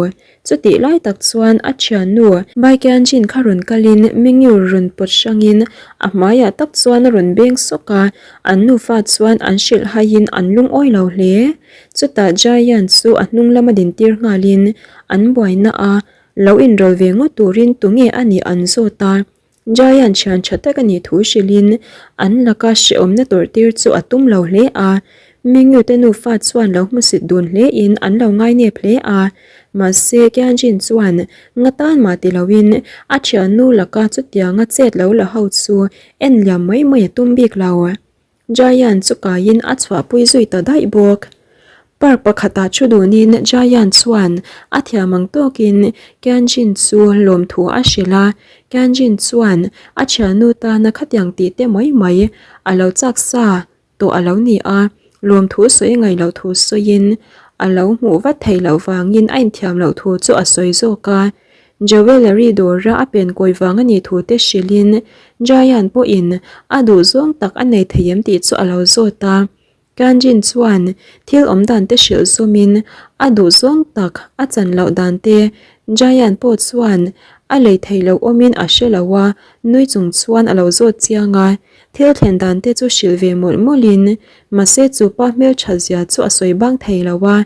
A: Chutih lai tak chuan a thiannu Baikianjin kha rawn kalin Mingyu rawn pawt hrangin a hmaiah tak chuan a rawn beng sawk a, an nufa chuan an hrilh haiin an lungawi lo hle. Chutah Giant chu a hnung lama dintir nghalin an buaina a Lo inrawl ve ngawt turin tunge a nih an zawt a, Giant thian tha tak a nih thu hrilhin an laka hrehawmna tawrhtir chu a tum lo hle a. Mingyu te nufa chuan lo hmusit dun hlein an lo ngainep hle a, mahse Kianjin chuan nga tan mah ti loin a thiannu laka chutianga chet lo la ho chu en liam mai mai a tum bik lo. Giant chu kaiin a chhuahpui zui ta daih bawk. Park pakhatah thu dunin Giant chuan a thiam ang tawkin Kianjin chu lawmthu a hrilh a, Kianjin chuan a thiannu tana khatiang tih te mai mai a lo chak sa tawh a lo ni a, lawmthu sawi ngaih loh thu sawiin a lo hmuh vat theih loh vangin a inthiam loh thu chu a sawi zawk a. Jewellery dawra a pen kawi vang a nih thu te hrilhin Giant pawhin a duh zawng tak a nei thei em tih chu a lo zawt a. Kanjin chuan thil awm dan te hrilh zawmin a duh zawng tak a chan loh dan te Giant pawh chuan a lei thei lo awmin a hre lo a, nui chung chuan a lo zawt chiang a. Thil thlen dan te chu hrilh ve mawlh mawlhin mahse chu pa hmeltha zia chu a sawi bang thei lo a,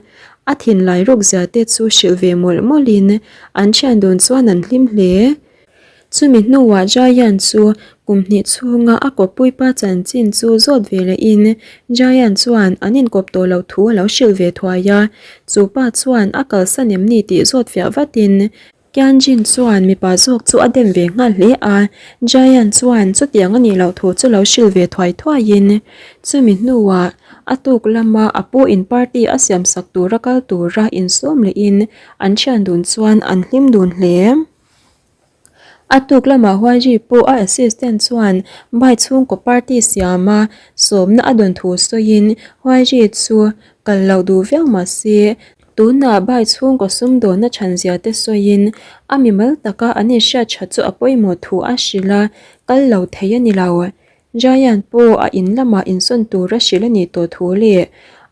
A: a thinlai ruk zia te chu hrilh ve mawlh mawlhin an thian dun chuan an hlim hle. Chumi hnuah Jayan chu kum hnih chhunga a kawppuipa chanchin chu zawt ve lehin Jayan chuan an inkawp tawh loh thu a lo hrilh ve thuai a, chu pa chuan a kalsan em ni tih zawt fiah vatin. Kianjin chuan mipa zawk chu a dem ve nghal hle a, Jayan chuan chutiang a nih loh thu chu lo hrilh ve thuai thuaiin chumi hnuah a tuk lama a pu in party a siamsak tura kal tura insawm lehin an thian dun chuan an hlim dun hle. A tuk lamah Huaiji pawh a assistant chuan bike chhungkaw party siama sawmna a dawn thu sawiin Huaiji chu kal loh duh viau mah se tunah bike chhungkaw sumdawnna chhanzia te sawiin a mimal taka an inhriat that chu a pawimawh thu a hrilh a, kal lo thei a ni lo. Giant pawh a in lamah insawn tur a hrilh a nih tawh thu leh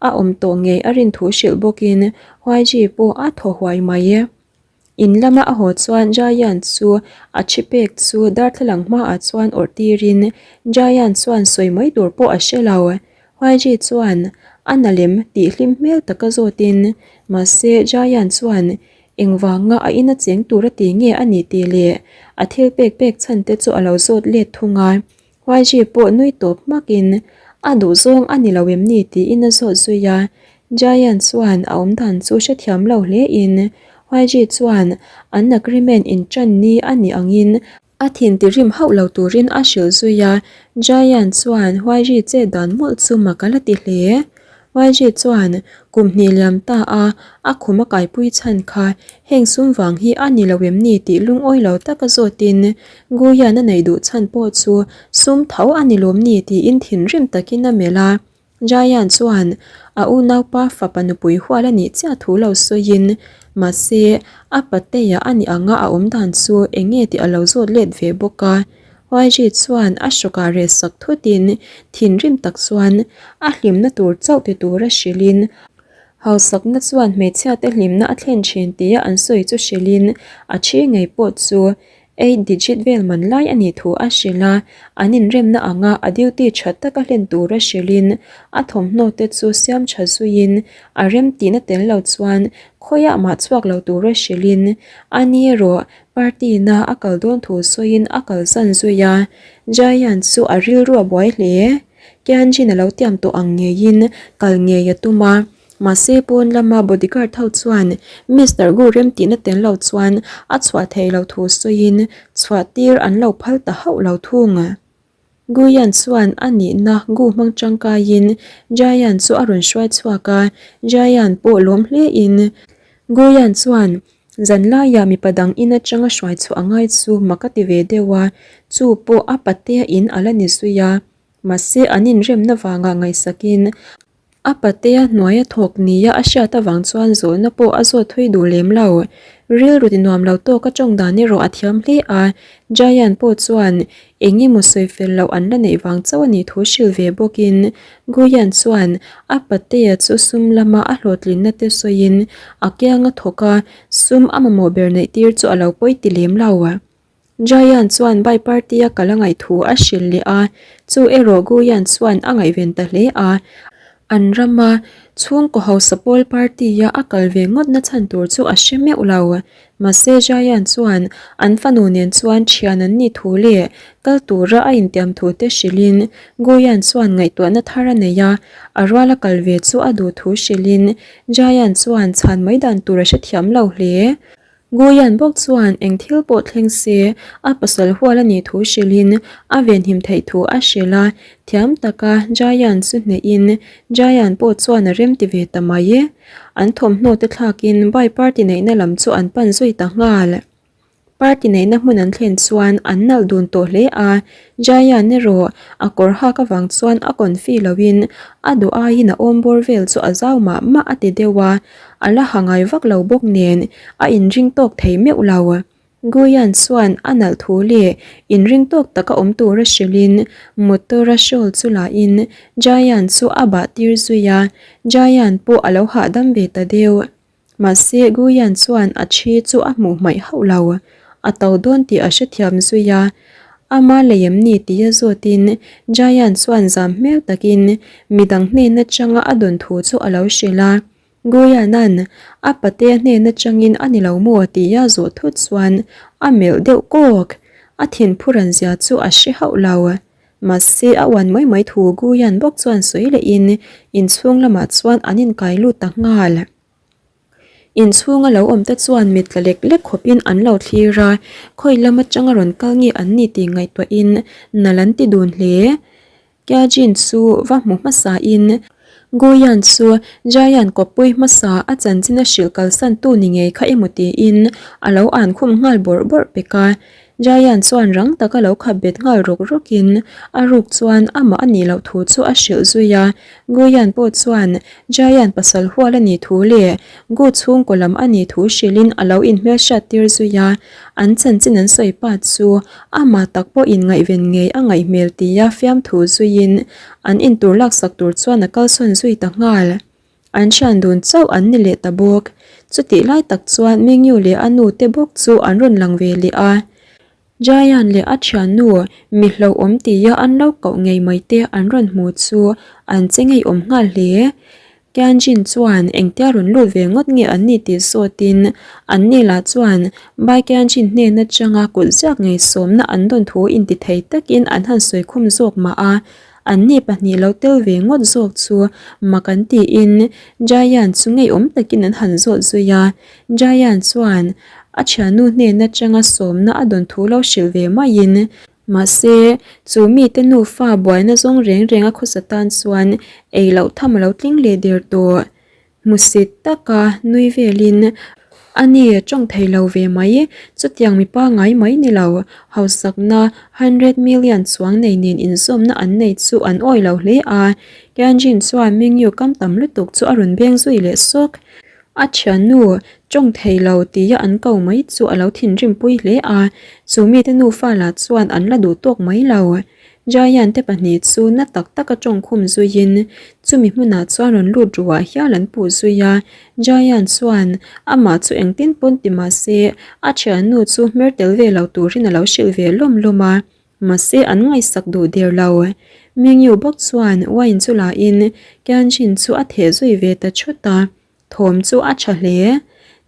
A: a awm tawh ngei a rin thu hrilh bawkin Huaiji pawh a thaw huai mai. In lama a haw chuan Giant chu a thi pek chu darthlalang hmaah chuan awrh tirin Giant chuan sawi mai tur pawh a hre lo. Huaiji chuan a na lem tih hlim hmel taka zawtin mahse Giant chuan engvanga a ina cheng tur a ti nge a nih tih leh a thil pek pek chhan te chu a lo zawt let thung a. YG pawh nui tawp hmakin a duhzawng a ni lo em ni tiin a zawt zui a, Giant chuan a awmdan chu hrethiam lo hle in YG chuan an agreement inṭan ni a nih angin a thin tirim hauh lo turin a hrilh zui a, Giant chuan YG chet dan mawlh chu mak a la ti hle. YG chuan kum hnih liam ta a a khum a kaipui chhan kha heng sum vang hi a ni lo em ni tih lungawi lo taka zawtin Guian a neih duh chhan pawh chu sum tho a ni lawm ni tiin thinrim takin a melh a. Jayan chuan a unaupa fapa nupui hual a nih chiah thu lo sawiin mahse a patea a nih anga a awm dan chu eng nge tih a lo zawt let ve bawk a. YG chuan a hrawkah reh sak thutin thinrim tak chuan a hlimna tur chauh ti tura hrilhin hausakna chuan hmeichhiate hlimna a thlen thin tia an sawi chu hrilhin a thi ngei pawh chu eight digit vel man lai a nih thu a hrilh a, an inremna anga a duty tha taka hlen tura hrilhin a thawmhnaw te chu siam tha zuiin a remtihna tel lo chuan khawiah mah chhuak lo tura hrilhin a ni erawh Party na a kal dawn thu sawiin a kalsan zui a, Giant chu a rilru a buai hle. Kianjin a lo tiam tawh ang ngeiin kal ngei a tum a, mahse pawn lama bodyguard ho chuan Mister Gu remtihna tel lo chuan a chhuah theih loh thu sawiin chhuah tir an lo phal ta hauh lo thung. Guian chuan a nihna Gu hmang tangkaiin Giant chu a rawn hruai chhuak a, Giant pawh lawm hlein Guian chuan Zanlaiah mipa dang in atanga hruai chhuah a ngai chu mak a ti ve deuh a, chu pawh a patea in a la ni zui a. Mahse an inremna vangah ngaihsakin a patea hnuaia thawk nia a hriat avang chuan zawhna pawh a zawt thui duh lem lo. Rilru ti nuam lo tawk a tawng dan erawh a thiam hle a, Giant pawh chuan Eng emaw sawi fel loh an la neih vang chauh a nih thu hrilh ve bawkin Guyan chuan a patea chu sum lama a hlawhtlinna te sawiin a kiang a thawk a, sum a mamawh ber neih tir chu a lo pawi ti lem lo. Jayan chuan Bai party a kal a ngaih thu a hrilh leh a, chu erawh Guyan chuan a ngaihven ta hle a, an rama chhungkaw hausa pawl party a a kal ve ngawt na chhan tur chu a hre meuh lo. Mahse Jayan chuan an fanu nen chuan thian an nih thu leh kal tura a intiam thu te hrilhin Guyan chuan ngaihtuahna thar a nei a, a ruala kal ve chu a duh thu hrilhin Jayan chuan chhan mai dan tur a hrethiam lo hle. Guyan bawk chuan eng thil pawh thleng se a pasal hual a nih thu hrilhin a venhim theih thu a hrilh a, thiam taka Jayan chu hnehin Jayan pawh chuan a remti ve ta mai. An thawmhnaw te thlakin Bai party neihna lam chu an pan zui ta nghal. Party neihna hmun an thlen chuan an nalh dun tawh hle a, Jayan erawh a kawr hak avang chuan a confi loin a duh aiin a awm bawr vel chu a zau mah mah a ti deuh a, a la ha ngai vak lo bawk nen a inring tawk thei meuh lo. Guyan chuan a nalh thu leh inring tawk taka awm tura hrilhin motor-a shawl chu lahin Jayan chu a bah tir zui a, Jayan pawh a lo hahdam ve ta deuh. Mahse Guyan chuan a thi chu a hmuh hmaih hauh lo, a to dawn tih a hrethiam zui a. Ama lei em ni tia zawtin Jayan chuan zam hmel takin midang hnen atanga a dawn thu chu a lo hrilh a. Guyanan a patea hnen atangin a ni lo maw tia zawh thut chuan a melh deuh kawk. A thinphuran zia chu a hre hauh lo. Mahse a uan mai mai thu Guyan bawk chuan sawi lehin inchhung lamah chuan an inkai lut ta nghal. Inchhunga lo awm te chuan mit tla lek lek khawpin an lo thlir a, khawi lam atanga rawn kal nge an ni tih ngaihtuahin nal an ti dun hle. Kyajin chu va hmu hmasa in Guyan chu Jayan kawppui hmasa a chanchin a hrilh kalsan tu ni ngei kha emaw tiin a lo an khum nghal bawrh bawrh pek a. Jayan chuan rang taka lo khap bet nghal rawk rawk in a ruk chuan amah a nih loh thu chu a hrilh zui a. Guyan pawh chuan Jayan pasal hual a nih thu leh Gu chhungkaw lam a nih thu hrilh in a lo inhmelhriat tir zui a. An chanchin an sawi pa chu amah tak pawh inngaihven ngei a ngaih hmel tia fiamthu zuiin an intur laksak tur chuan a kalsawn zui ta nghal. An thian dun chauh an ni leh ta bawk. Chutih lai tak chuan Mingyu leh a nu te bawk chu an rawn lang ve leh a. Jayan leh a thiannu mi hlauhawm tia an lo koh ngei mai te an rawn hmu chu an che ngeiawm nghal hle. Tianjin chuan engtia rawn lut ve ngawt nge an ni tih zawtin an ni lah chuan Bai Tianjin hnen atanga kut ziak ngei sawmna an dawn thu intithei takin an han sawi khum zawk mah a, an ni pahnih lo tel ve ngawt zawk chu mak an tiin Jayan chu ngeiawm takin an han zawt zui a, Jayan chuan a thiannu hnen atanga sawmna a dawn thu lo hrilh ve maiin Mahse, chu mite nufa buaina zawng reng reng a khawsa tan chuan ei loh tham a lo tling leh der tawh. Hmusit taka nui velin a ni tawng thei lo ve mai. Chutiang mipa ngai mai ni lo, hausakna hundred million chuang nei nen inzawmna an nei chu an awi lo hle a. Tianjin chuan Mingyu kam tam lutuk chu a rawn beng zui leh sawk. A thiannu tawng thei lo tia an ko mai chu a lo thinrim pui hle a, chu mite nufa lah chuan an la duh tawk mai lo. Giant te pahnih chu na tak taka tawng khum zuiin chumi hmunah chuan rawn lut ruah hial an puh zui a, Giant chuan amah chu engtin pawn ti mah se a thiannu chu hmer tel ve lo turin a lo hrilh ve lawm lawm a, mahse an ngaihsak duh der lo. Mingyu bawk chuan wine chu la in Tianjin chu a theh zui ve ta thut a. Thawm chu a tha hle.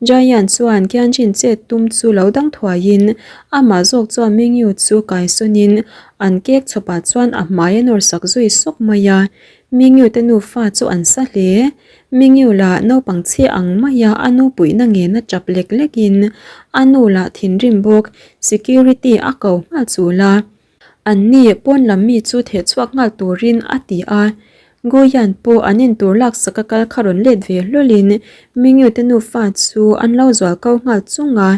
A: Giant chuan Tianjin chet tum chu lo dang thuaiin amah zawk chuan Mingyu chu kaisawnin an kek chawpah chuan a hmai a nawr sak zui sawk mai a. Mingyu te nufa chu an sa hle. Mingyu lah naupang chhia ang maia a nu puihna ngena tap lek lekin a nu lah thinrim bawk security a ko nghal chul a. An ni pawn lam mi chu theh chhuak nghal turin a ti a. Guyan pawh an intur laksak a kal kha rawn let ve hlawlin Mingyu te nufa chu an lo zual ko nghal chung a.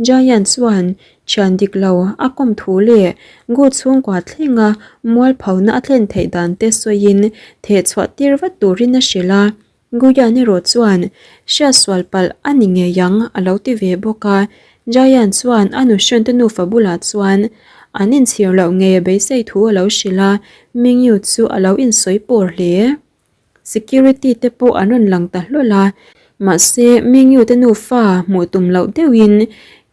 A: Giant chuan thian dik lo a kawm thu leh Gu chhungkua thlenga mualphona a thlen theih dan te sawiin theh chhuah tir vat turin a hrilh a. Guyan erawh chuan hriatsual palh a ni ngei ang a lo ti ve bawk a. Jayan chuan a nuhrawn te nufa bulah chuan an inchhir loh ngei a beisei thu a lo hrilh a, Mingyu chu a lo insawi pawr hle. Security te pawh an rawn lang ta hlawl a, mahse Mingyu te nufa hmuh tum loh deuhin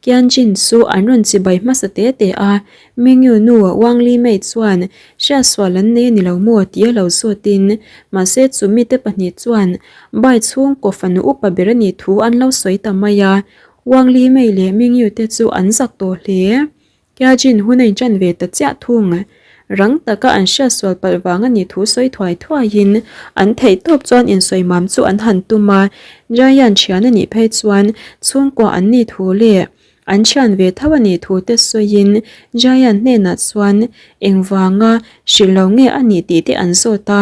A: Tianjin chu an rawn chibai hmasa te te a, Mingyu nu Wang Li Mei chuan hriatsual an nei a ni lo maw tih a lo zawtin, mahse chu mite pahnih chuan Bai chhungkaw fanu upa ber a nih thu an lo sawi ta mai a, Wang Li Mei leh Mingyu te chu an zak tawh hle. Tianjin hun a inṭan ve ta chiah thung. Rang taka an hriatsual palh vang a nih thu sawi thuai thuaiin an theih tawp chuan insawi mam chu an han tum a. Giant thian a nih phei chuan chhungkua an nih thu leh an thian ve tho a nih thu te sawiin Giant hnenah chuan engvanga hrilh lo nge a nih tih te an zawt a.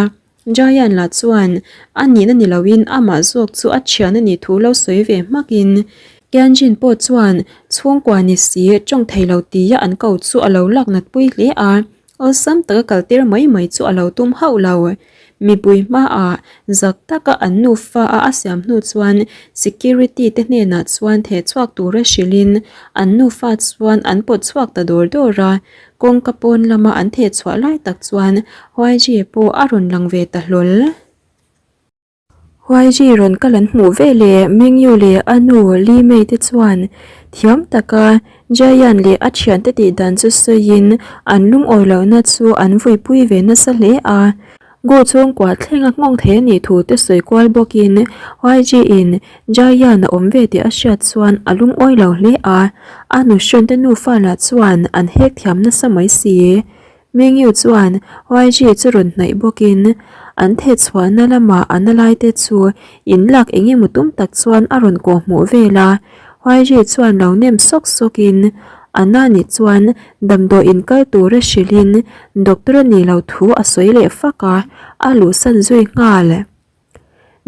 A: Giant lah chuan a nihna ni loin amah zawk chu a thian a nih thu lo sawi ve hmakin Tianjin pawh chuan chhungkua ni si tawng thei lo tia an ko chu a lo lak nat pui hle a, awlsam taka kal tir mai mai chu a lo tum hauh lo. Mipui hmaah zak taka an nufa a a siam hnu chuan security te hnenah chuan theh chhuak tura hrilhin an nufa chuan an pawt chhuak ta dawr dawr a, Kawngka pawn lama an theh chhuah lai tak chuan Huaiji pawh a rawn lang ve ta hlawl. Huaiji rawn kal an hmuh ve leh Mingyu leh a nu Li Mei te chuan thiam taka Jiayan leh a thiante tih dan chu sawiin an lungawi lohna chu an vuipui ve nasa hle a. Gu chhungkua thlenga nghawng thei a nih thu te sawi kual bawkin YG in Jaiyan a awm ve tih a hriat chuan a lungawi lo hle a, a nuhrawn te nufa lah chuan an hek thiam nasa mai si. Mingyu chuan YG chu rawn hnaih bawkin. An theh chhuahna lama a na lai te chu in lak eng emaw tum tak chuan a rawn kawh hmuh vel a. Huaiji chuan lo nem sawk sawk in a na nih chuan damdawi in kal tura hrilh in doctor a nih loh thu a sawi leh fak a, a luhsan zui nghal.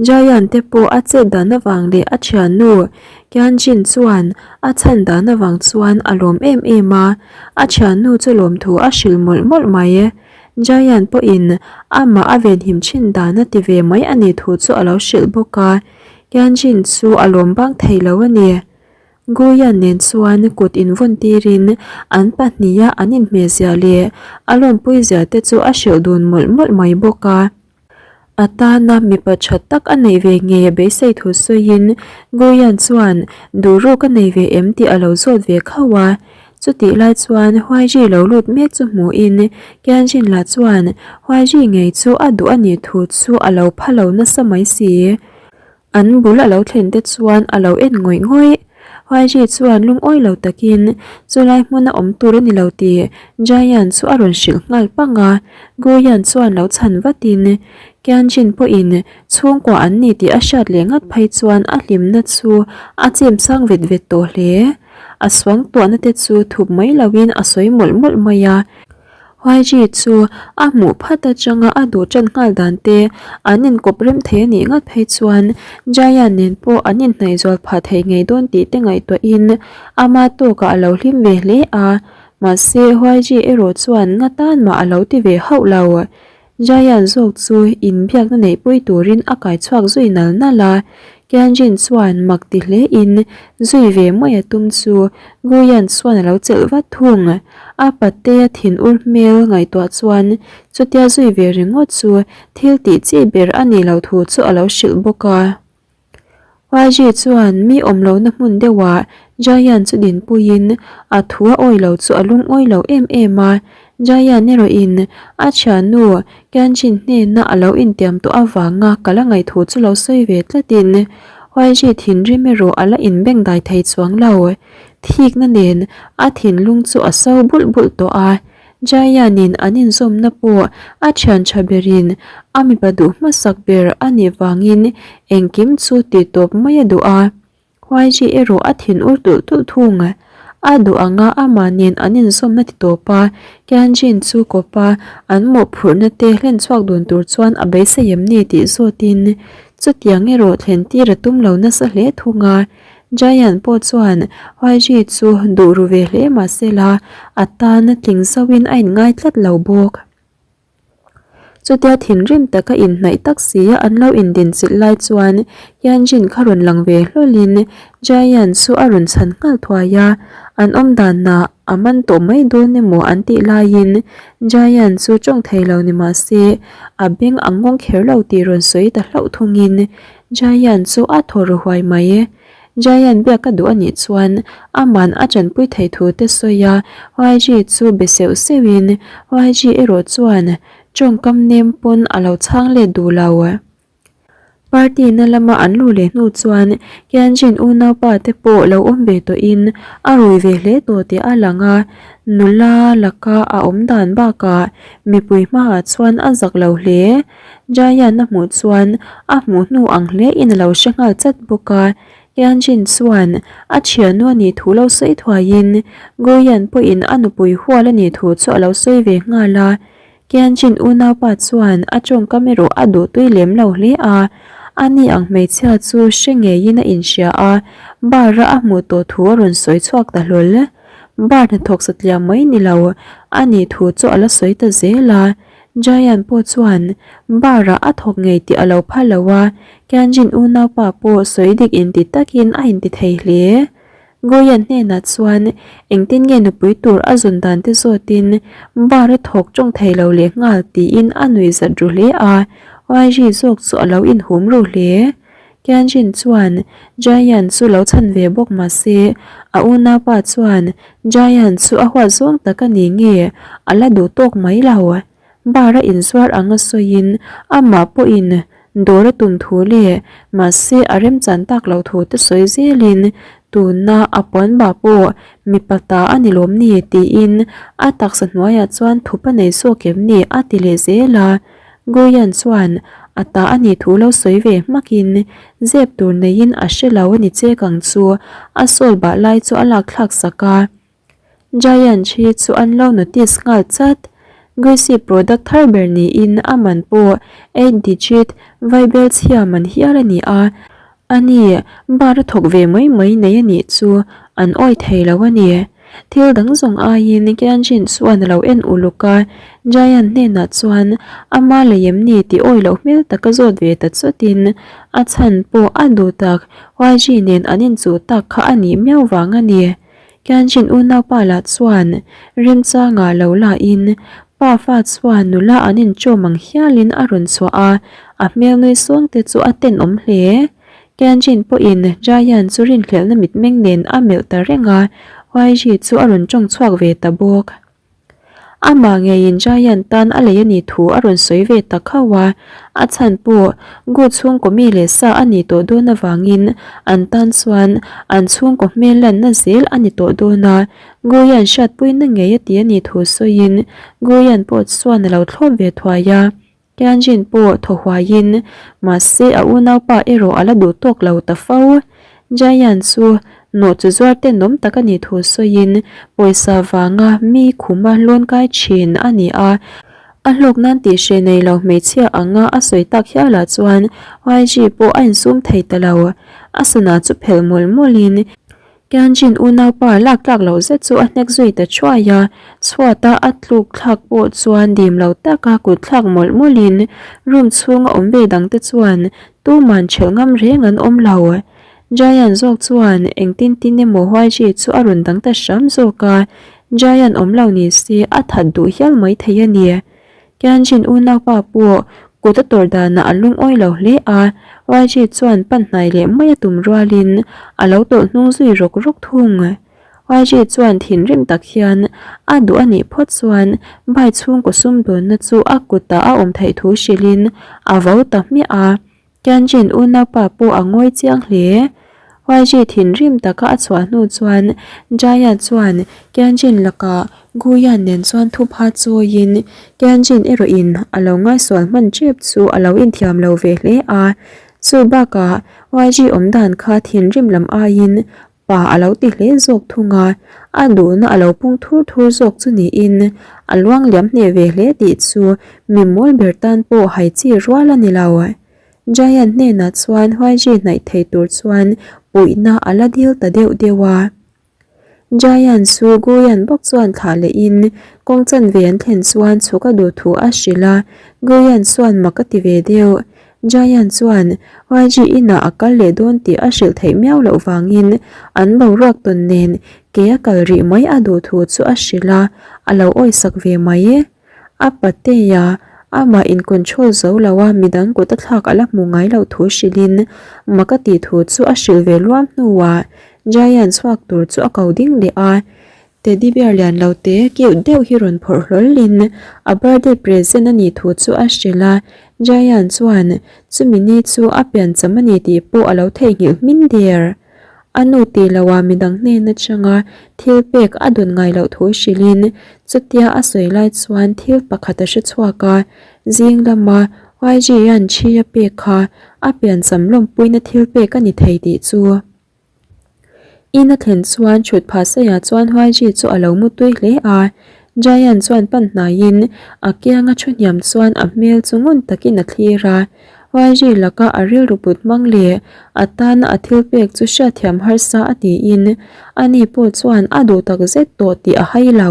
A: Jayan te pawh a chet dan avang leh a thiannu Kianjin chuan a chhan dan avang chuan a lawm em em a, a thiannu chu lawmthu a hrilh mawlh mawlh mai. Jayan pawhin amah a venhim thin dan a ti ve mai a nih thu chu a lo hrilh bawk a, Kianjin chu a lawm bang thei lo a ni. Guyan nen chuan kut invawn tirin an pahniha an inhmehzia leh a lawmpuizia te chu a hrilh dun mawlh mawlh mai bawk a. A tana mipa tha tak a neih ve ngei a beisei thu sawiin Guyan chuan duh ruk a nei ve em tih a lo zawt ve khauh a. Chutih lai chuan Huaiji lo lut mek chu hmuhin Kianjin lah chuan Huaiji ngei chu a duh a nih thu chu a lo pha lo nasa mai si. An bul a lo thlen te chuan a lo en ngawih ngawih. Huaiji chuan lungawi lo takin chulai hmuna awm tur a ni lo tih Jayan chu a rawn hrilh nghal pang a. Guyan chuan lo chhan vatin Kianjin pawhin chhungkua an ni tih a hriat leh ngat phei chuan a hlimna chu a chim sang vet vet tawh hle. A suangtuahna te chu thup mai loin a sawi mawlh mawlh mai a. Huaiji chu a hmuh phat atanga a duh tan nghal dan te an inkawp rem thei a nih ngat phei chuan Jaya nen pawh an inhnaih zual phah thei ngei dawn tih te ngaihtuahin ama tawkah a lo hlim ve hle a, mahse Huaiji erawh chuan nga tan mah a lo ti ve hauh lo. Jayan zawk chu inbiakna neihpui turin a kai chhuak zui nal nal a, Kianjin chuan mak ti hlein zui ve mai a tum chu Guyan chuan a lo chelh vat thung. A patea thinur hmel ngaihtuah chuan chutia zui ve ringawt chu thil tih chi ber a nih loh thu chu a lo hrilh bawk a. Huaiji chuan mi awm lohna hmun deuhah Jayan chu dinpuiin a thu a awi lo chu a lungawi lo em em a, Jayan erawhin a thiannu Kianjin hnena a lo intiam tawh avanga ka la ngaih thu chu lo sawi ve tlatin Huaiji thinrim erawh a la inbengdai thei chuang lo. Thikna nen a thinlung chu a so bulh bulh tawh a, Jayanin an inzawmna pawh a thian tha berin a mipa duh hmasak ber a nih vangin engkim chu tih tawp mai a duh a. Huaiji erawh a thin ur tulh tulh thung. A duh anga amah nen an inzawmna ti tawp a, Kianjin chu kawp a, an mawhphurhna te hlen chhuak dun tur chuan a beisei em ni tih zawtin chutiang erawh thlen tir a tum lo nasa hle thung a. Giant pawh chuan Huaiji chu duh ru ve hle mah se la, a tan tling zauhin a inngai tlat lo bawk. Chutia thinrim taka inhnaih tak si a an lo indinchilh lai chuan Hyunjin kha rawn lang ve hlawlin Giant chu a rawn chhan nghal thuai a, an awm danah a man tawh mai dawn emaw an tih laiin Giant chu tawng thei lo ni mah se a beng a ngawng kher lo tih rawn sawi ta hlauh thungin Giant chu a thaw ru huai mai. Giant biak ka duh a nih chuan aman a tanpui thei thu te sawi a, YG chu be seuh seuhin YG erawh chuan tawngkam nem pawn a lo chhang let duh lo. Party na lama an luh leh hnu chuan Kianjin unaupa te pawh lo awm ve tawhin a rui ve hle tawh tih a lang a, nula laka a awm dan bakah mipui hmaah chuan a zak lo hle. Giant a hmuh chuan a hmuh hnu ang hle in a lo hre nghal chat bawk a, Tianjin chuan a thiannu a nih thu lo sawi thuaiin Guyan pawhin a nupui hual a nih thu chu a lo sawi ve nghal a, Tianjin unaupa chuan a tawngkam erawh a duh tui lem lo hle a, a ni ang hmeichhia chu hre ngeiin a inhria a, bar a a hmuh tawh thu a rawn sawi chhuak ta hlawl. Bar hnathawk satliah mai ni lo a nih thu chu a la sawi ta zel a. Giant pawh chuan bar ah a thawk ngei tih a lo phal lo a, Kianjin unaupa pawh sawi dik inti takin a inti thei hle. Goyan hnenah chuan engtin nge nupui tur a zawn dan te zawtin bar a thawk tawng thei lo leh nghal tiin a nuih zat ru hle a, YG zawk chu a lo inhum ru hle. Kianjin chuan Giant chu lo chhan ve bawk mah se a unaupa chuan Giant chu a huat zawng tak a ni nge a la duh tawk mai lo. Bar a inzuar anga sawiin amah pawhin dawr a tum thu leh mahse a remchan tak loh thu te sawi zelin tuna a puan bah pawh mipa ta a ni lawm ni tiin a taksa hnuaiah chuan thup a nei zawk em ni a ti leh zel a. Guyan chuan a ta a nih thu lo sawi ve hmakin zep tur neiin a hre lo a ni chek ang chu a sawl bah lai chu a lak thlak sak a. Giant hi chu an lo notice nghal chat. Guisi product thar ber niin a man pawh 8 digit vaibel chhia man hial a ni a. Ani, bar a thawk ve mai mai nei a nih chu an awi thei lo a ni. Thil dang zawng aiin Kianjin chuan a lo en uluk a, Giant hnenah chuan ama lei em ni tih awi loh hmel taka zawt ve ta chutin a chhan pawh a duh tak YG nen an inchuh tak kha a nih miau vang a ni. Kianjin unaupa lah chuan remchangah lo lain pa fa chuan nula an inchawm ang hialin a rawn chhuah a, a hmel nui sawng te chu a tenawm hle. Kianjin pawhin Giant chu rinhlelhna mitmeng nen a melh ta reng a, YG chu a rawn tawng chhuak ve ta bawk. Amah ngeiin Giant tan a lei a nih thu a rawn sawi ve ta khauh a, a chhan pawh Gu chhungkaw mi leh sa a nih tawh dawn avangin an tan chuan an chhungkaw hmel lanna zel a ni tawh dawn a, Guian hriatpuina ngei a ti a nih thu sawiin Guian pawh chuan a lo thlawp ve thuai a. Tianjin pawh thaw huaiin, mahse a unaupa erawh a la duh tawk lo ta fo. Jian chu nawh chu zuar tenawm tak a nih thu sawiin pawisa vanga mi khuma lawn kai thin a ni a, a hlawk nan tih hreh nei lo hmeichhia anga a sawi tak hialah chuan YG pawh a insum thei ta lo. A sana chu phelh mawlh mawlhin Tianjin unaupa lak tlak loh zet chu a hnek zui ta thuai a, chhuata a tluk thlak pawh chuan dim lo taka kut thlak mawlh mawlhin room chhunga awm ve dangte chuan tuman ṭhelh ngam reng an awm lo. Giant zawk chuan engtin tin emaw Huaiji chu a rawn dang ta hram zawk a, Giant awm lo ni se a that duh hial mai thei a ni. Tianjin unaupa pawh kut a tawrh danah a lungawi lo hle a, YG chuan pan hnai leh mai a tum rualin a lo tawlh hnung zui rawk rawk thung. YG chuan thinrim tak hian a duh a nih phawt chuan bai chhungkaw sumdawnna chu a kutah a awm theih thu hrilhin a vo ta hmiah a. Tianjin unaupa pawh a ngawi chiang hle. YG thinrim taka a chhuah hnu chuan Jaya chuan Tianjin lakah Guyan nen chuan thupha chawiin Tianjin erawhin a lo ngaisual hman tep chu a lo inthiam lo ve hle a. Chu bakah YG awmdan kha thinrim lam aiin Pa a lo ti hle zawk thung a, a duhna a lo pung thur thur zawk chu niin a luang liam hneh ve hle tih chu mi mawl ber tan pawh hai chi rual a ni lo. Giant hnenah chuan Huaiji hnaih thei tur chuan puihna a la dil ta deuh deuh a. Giant chu Guyan bawk chuan thlah lehin kawng chanve an thlen chuan chhuk a duh thu a hrilh a, Guyan chuan mak a ti ve deuh. Giant chuan YG inah a kal leh dawn tih a hrilh theih miau loh vangin an boruak tawn nen ke a kal rih mai a duh thu chu a hrilh a, a lo awisak ve mai. A patea amah in control zo lo a midang kut a thlak a la hmu ngai loh thu hrilhin mak a tih thu chu a hrilh ve luam hnuah Giant chhuak tur chu a ko ding leh a. Teddy bear lian lo te cute deuh hi rawn phawrh hlawl in a birthday present a nih thu chu a hrilh a, Giant chuan chumi ni chu a piancham a ni tih pawh a lo theihnghilh hmin der. A nu tih loh ah midang hnen atanga thil pek a dawn ngai loh thu hrilh in chutia a sawi lai chuan thil pakhat a hre chhuak a, zing lama YG an thi a pek kha a piancham lawmpuina thil pek a ni thei tih chu. In a thlen chuan thut phah saiah chuan Huaiji chu a lo mu tui hle a, Giant chuan pan hnaiin a kianga thu hniam chuan a hmel chu ngun takin a thlir a. Huaiji laka a rilru put hmang leh a tana a thil pek chu hriatthiam harsa a tiin ani pawh chuan a duh tak zet tawh tih a hai lo.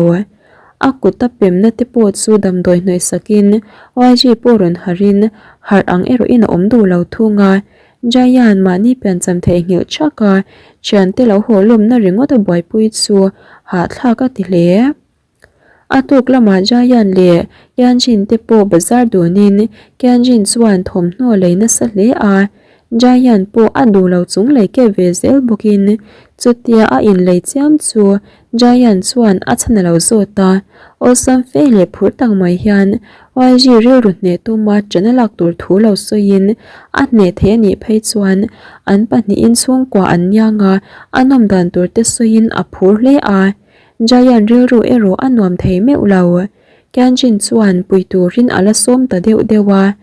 A: A kut a pemna te pawh chu damdawi hnawih sakin Huaiji pawh rawn harhin harh ang erawhin a awm duh lo thung a. Giant mahni piancham theihnghilh thak a, thiante lo haw lawmna ringawt a buaipui chu hahthlak a ti hle. A tuk lamah Giant leh Tianjin te pawh bazar dunin Tianjin chuan thawmhnaw lei nasa hle a, Giant pawh a duh lo chung lei kep ve zel bawkin chutia a inlei chiam chu Giant chuan a chhan a lo zawt a, awlsam fe leh phur tak mai hian YG rilru hneh tuma ṭan a lak tur thu lo sawiin a hneh thei a nih phei chuan an pahnihin chhungkua an niang a, a nawm dan tur te sawiin a phur hle a. Giant rilru erawh a nuam thei meuh lo. Kyanjin chuan pui turin a la sawm ta deuh deuh a.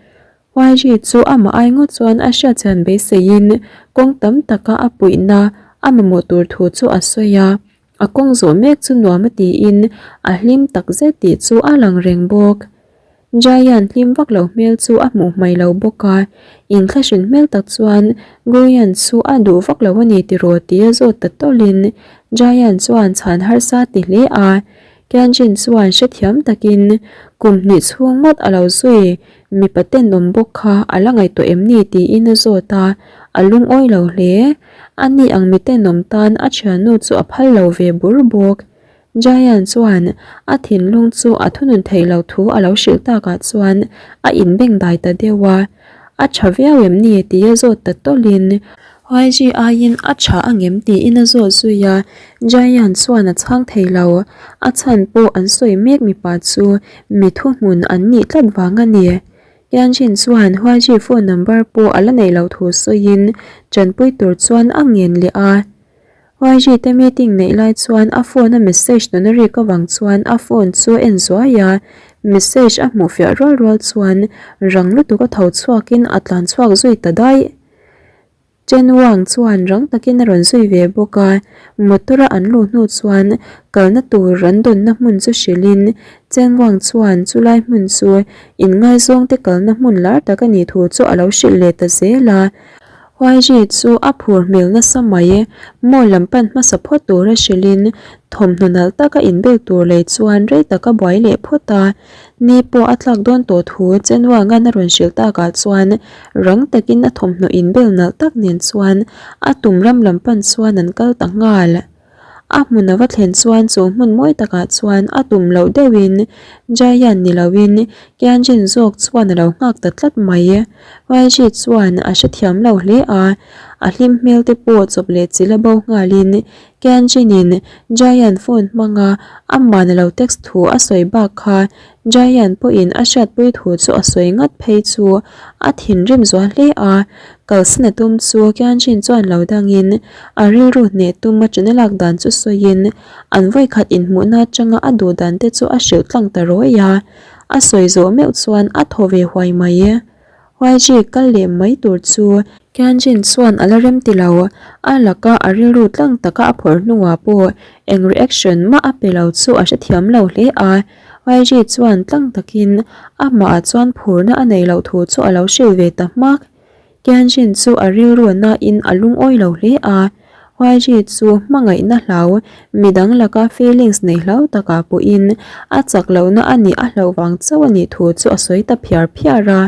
A: YG chu amah ai ngawt chuan a hriatchian beiseiin kawng tam taka a puihna a mamawh tur thu chu a sawi a. A kawng zawh mek chu nuam a tiin a hlim tak zet tih chu a lang reng bawk. Jaian hlim vak lo hmel chu a hmuh hmai lo bawk a, inthlahrin hmel tak chuan Guian chu a duh vak lo a ni tiraw tia zawt ta tawlhin Jaian chuan chhan harsa ti hle a. Tianjin chuan hrethiam takin kum hnih chhung ngawt a lo zui mipa tenawm bawk kha a la ngaihtuah em ni tiin a zawt a, a lungawi lo hle. Ani ang mi tenawm tan a thiannu chu a phal lo ve bur bawk. Jayan chuan a thinlung chu a thunun theih loh thu a lo hrilh takah chuan a inbengdai ta deuh a, A tha viau em ni tia zawt ta tawlhin YG aiin a tha angem tiin a zawt zui a, Jayan chuan a chhang thei lo. A chhan pawh an sawi mek mipa chu mi thuhmun an nih tlat vang a ni. Tianjin chuan YG phone number pawh a la neih loh thu sawiin tanpui tur chuan a ngen leh a. YG te meeting neih lai chuan a phone a message nuna rik avang chuan a phone chu a en zuai a, message a hmuh fiah rual rual chuan rang lutuk a tho chhuakin a tlan chhuak zui ta daih. Chen Wang chuan rang takin a rawn zui ve bawk a, motor a an luh hnu chuan kalna tur an dawnna hmun chu hrilhin Chen Wang chuan chulai hmun chu inngaizawngte kalna hmun lar tak a nih thu chu a lo hrilh leh ta zel a. YG chu a phur hmel nasa mai, mall lam pan hmasa phawt tura hrilhin thawmhnaw nalh taka inbel tur lei chuan rei taka buai leh phawt a. Ni pawh a tlak dawn tawh thu Chenwanga'n a rawn hrilh takah chuan rang takin a thawmhnaw inbel nalh tak nen chuan a tum ram lam pan chuan an kal ta nghal. A hmun a va thlen chuan chu hmun mawi takah chuan a tum loh deuhin Jayan ni loin Kianjin zawk chuan a lo nghak ta tlat mai. YG chuan a hrethiam lo hle a, a hlim hmel te pawh chawp leh chil a bo nghalin Kianjinin Jayan phone hmanga amah na lo text thu a sawi bak kha Jayan pawhin a hriatpui thu chu a sawi ngat phei chu a thinrim zual hle a, kalsan a tum chu Kianjin chuan lo dangin a rilru hneh tum a ṭana lak dan chu sawiin an vawikhat inhmuhna atanga a duh dan te chu a hrilh tlang ta rawih a, a sawi zawh meuh chuan a thaw ve huai mai. YG kal leh mai tur chu Tianjin chuan a la rem ti lo, a laka a rilru tlang taka a phawrh hnuah pawh eng reaction mah a pe lo chu a hrethiam lo hle a. YG chuan tlang takin amahah chuan phurna a neih loh thu chu a lo hrilh ve ta hmak. Tianjin chu a rilru nain a lungawi lo hle a. YG chu hmangaihna hlau, midang laka feelings nei hlau takah pawhin a chak lohna a nih a hlauh vang chauh a nih thu chu a sawi ta phiar phiar a.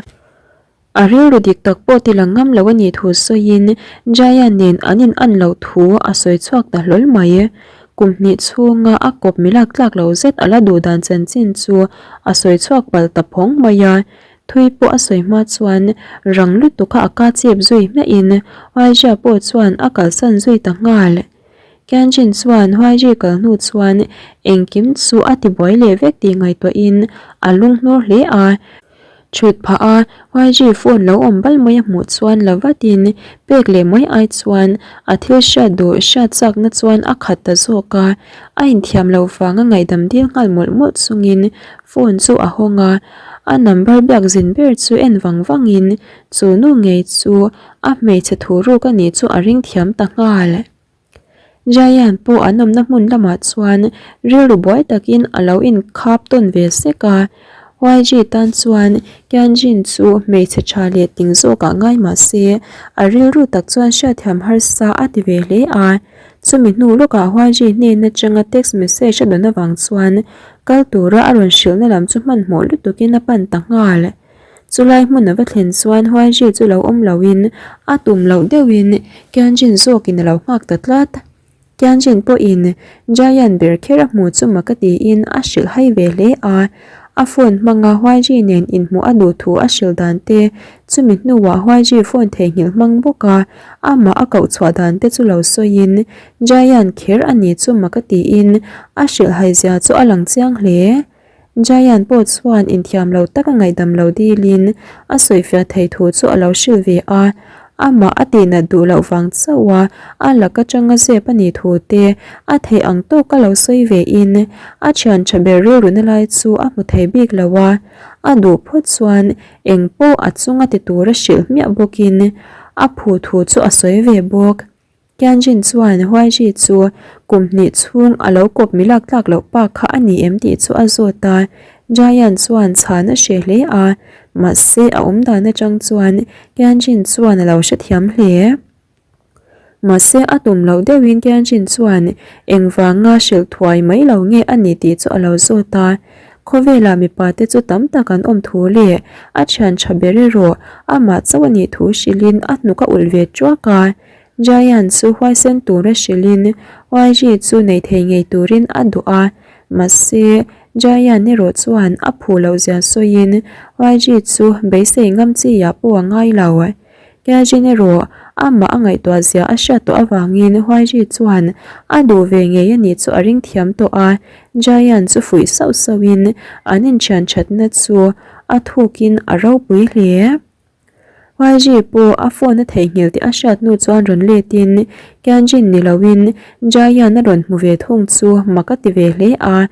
A: A rilru dik tak pawh ti lang ngam lo a nih thu sawiin Jaya nen an in an loh thu a sawi chhuak ta hlawl mai. Kum hnih chhunga a kawp milak tlak lo zet a la duh dan chanchin chu a sawi chhuak palh ta phawng mai a. Thui pawh a sawi hma chuan rang lutuk kha a ka chep zui hmiahin Huaijia pawh chuan a kalsan zui ta nghal. Tianjin chuan Huaiji kal hnu chuan engkim chu a tibuai leh vek tih ngaihtuahin a lunghnur hle a. Thut phah a, YG phone lo awm bal mai a hmuh chuan la vatin pek leh mai ai chuan a thil hriat duh hriat chakna chuan a khat ta zawk a, a inthiam loh vanga ngaihdam dil nghal mawlh mawlh chungin phone chu a hawng a, a number biak zin ber chu en vang vangin chu nu ngei chu a hmeichhe thu ruk a nih chu a ring thiam ta nghal. Jayan pawh an awmna hmun lamah chuan rilru buai takin a lo inkhap tawn ve sek a. YG tan chuan Tianjin chu hmeichhe tha leh ting zawkah ngai mah se, a rilru tak chuan hriatthiam harsa a ti ve hle a. Chumi hnu lawkah YG hnen atanga text message a dawn avang chuan kal tura a rawn hrilhna lam chu hmanhmawh lutukin a pan ta nghal. Chulai hmun a va thlen chuan Huaiji chu lo awm loin a tum loh deuhin Tianjin zawkin a lo nghak ta tlat. Tianjin pawhin Giant ber kher a hmu chu mak a tiin a hrilh hai ve hle a. A phone hmanga Huaiji nen inhmuh a duh thu a hrilh dan te, chumi hnuah Huaiji phone theihnghilh hmang bawk a, amah a koh chhuah dan te chu lo sawiin Giant kher a ni chu mak a tiin a hrilh hai zia chu a lang chiang hle. Giant pawh chuan inthiam lo taka ngaihdam lo dilin a sawifiah thei thu chu a lo hrilh ve a. Amah a tihnat duh loh vang chauh a, a lak atanga zep a nih thu te a theih ang tawk a lo sawi ve in a thian tha ber rilru na lai chu a hmu thei bik lo a, a duh phawt chuan eng pawh a chunga ti tur a hrilh hmiah bawk in a phu thu chu a sawi ve bawk. Tianjin chuan Huaiji chu kum hnih chhung a lo kawp mi lak tlak loh pa kha a ni em tih chu a zawt a, Jiayan chuan chhan a hre hle a, mahse a awm dan atang chuan Tianjin chuan a lo hrethiam hle. Mahse a tum loh deuhin Tianjin chuan engvanga hrilh thuai mai lo nge a ni tih chu a lo zawt a, Khawvelah mipa te chu tam tak an awm thu leh a thian tha ber erawh amah chauh a nih thu hrilhin a hnuk a ulh ve tuak a. Giant chu huaisen tura hrilhin YG chu nei thei ngei turin a duh a, mahse Giant erawh chuan a phu loh zia sawiin YG chu beisei ngam chi ah pawh a ngai lo. Kyajin erawh amah a ngaihtuah zia a hriat tawh avangin YG chuan a duh ve ngei a nih chu a ring thiam tawh a, Giant chu fuih sauh sauhin an inthian thatna chu a thukin a ropui hle. YG pawh a phone a theihnghilh tih a hriat hnu chuan rawn let in Tianjin ni lo in Jiayan a rawn hmu ve thung chu mak a ti ve hle a,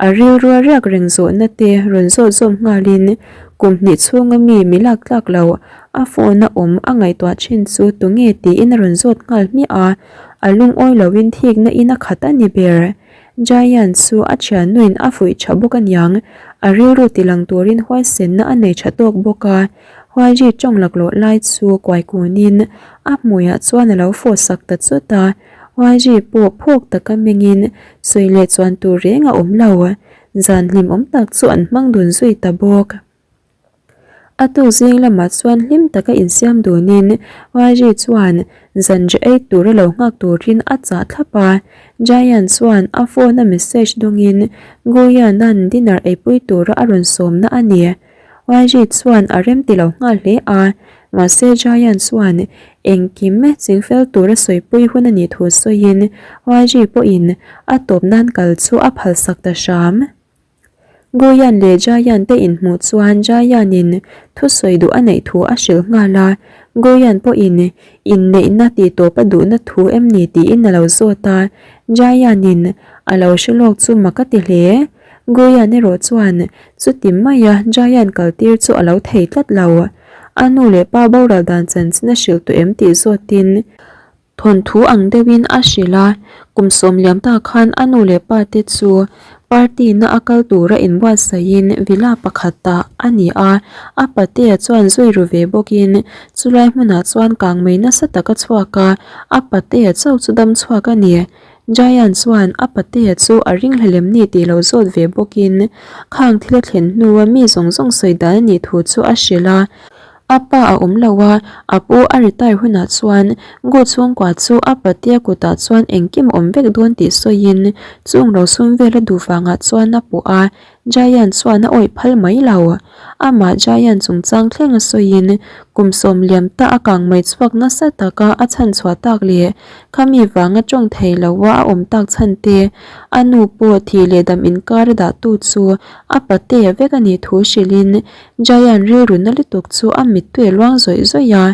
A: a rilru a riak reng zawhna te rawn zawt zawm nghal in kum hnih chhunga mi mi lak tlak lo a phone a awm a ngaihtuah thin chu tunge tiin a rawn zawt nghal hmiah a, a lungawi lo in thikna in a khat a ni ber. Giant chu a thiannuin a fuih tha bawk aniang, a rilru tilang turin huaisenna a nei tha tawk bawk a, Huaiji tawng laklawh lai chu kuai kunin a hmuiah chuan a lo fawh sak ta chawt a, Huaiji pawh phawk taka mengin sawi leh chuan tur reng a awm lo, zan hlimawm tak chu an hmang dun zui ta bawk. A tuk zing lamah chuan hlim taka insiam dunin Huaiji chuan zanriah ei tura lo nghak turin a chah thlap a. Giant chuan a phone a message dawngin Guyan-a'n dinner eipui tura a rawn sawmna a ni. Huaiji chuan a remti lo nghal hle a, mahse Giant chuan engkim chingfel tura sawipui hun a nih thu sawiin Huaiji pawhin a tawp nan kal chu a phalsak ta hram. Goyan leh Jayan te inhmuh chuan Jayan-in thusawi duh a neih thu a hrilh nghal a, Goyan pawhin inneihna tih tawp a duhna thu em ni tiin a lo zawt a, Jayan-in a lo hre lawk chu mak a ti hle. Goyan erawh chuan chuti maia Jayan kaltir chu a lo thei tlat lo. A nu leh pa boral dan chanchin a hrilh tawh em tih zawtin Thawnthu ang deuhin a hrilh a, kum sawm liam ta khan a nu leh pa te chu party na a kal tura inbuatsaihin villa pakhatah a ni a, a patea chuan zui ru ve bawkin chulai hmunah chuan kangmei nasa tak a chhuak a, a patea chauh chu dam chhuak a ni. Giant chuan a patea chu a ringhlel em ni tih lo zawt ve bawkin khang thil a thlen hnua mi zawng zawng sawi dan a nih thu chu a hrilh a, A pa a awm lo a, a pu a retire hunah chuan Gu chhungkua chu a patea kutah chuan engkim a awm vek dawn tih sawiin chung rosum vel a duh vangah chuan a puh a, Giant chuan a awih phal mai lo. Amah Giant chungchang thleng a sawiin kum sawm liam ta a kang mai chhuak nasa taka a chhan chhuah tak leh khami vanga tawng thei lo a a awm tak chhan te, a nu pawh thih leh dam inkar a dahtu chu a patea vek a nih thu hrilhin Giant rilru na lutuk chu a mittui a luang zawih zawih a,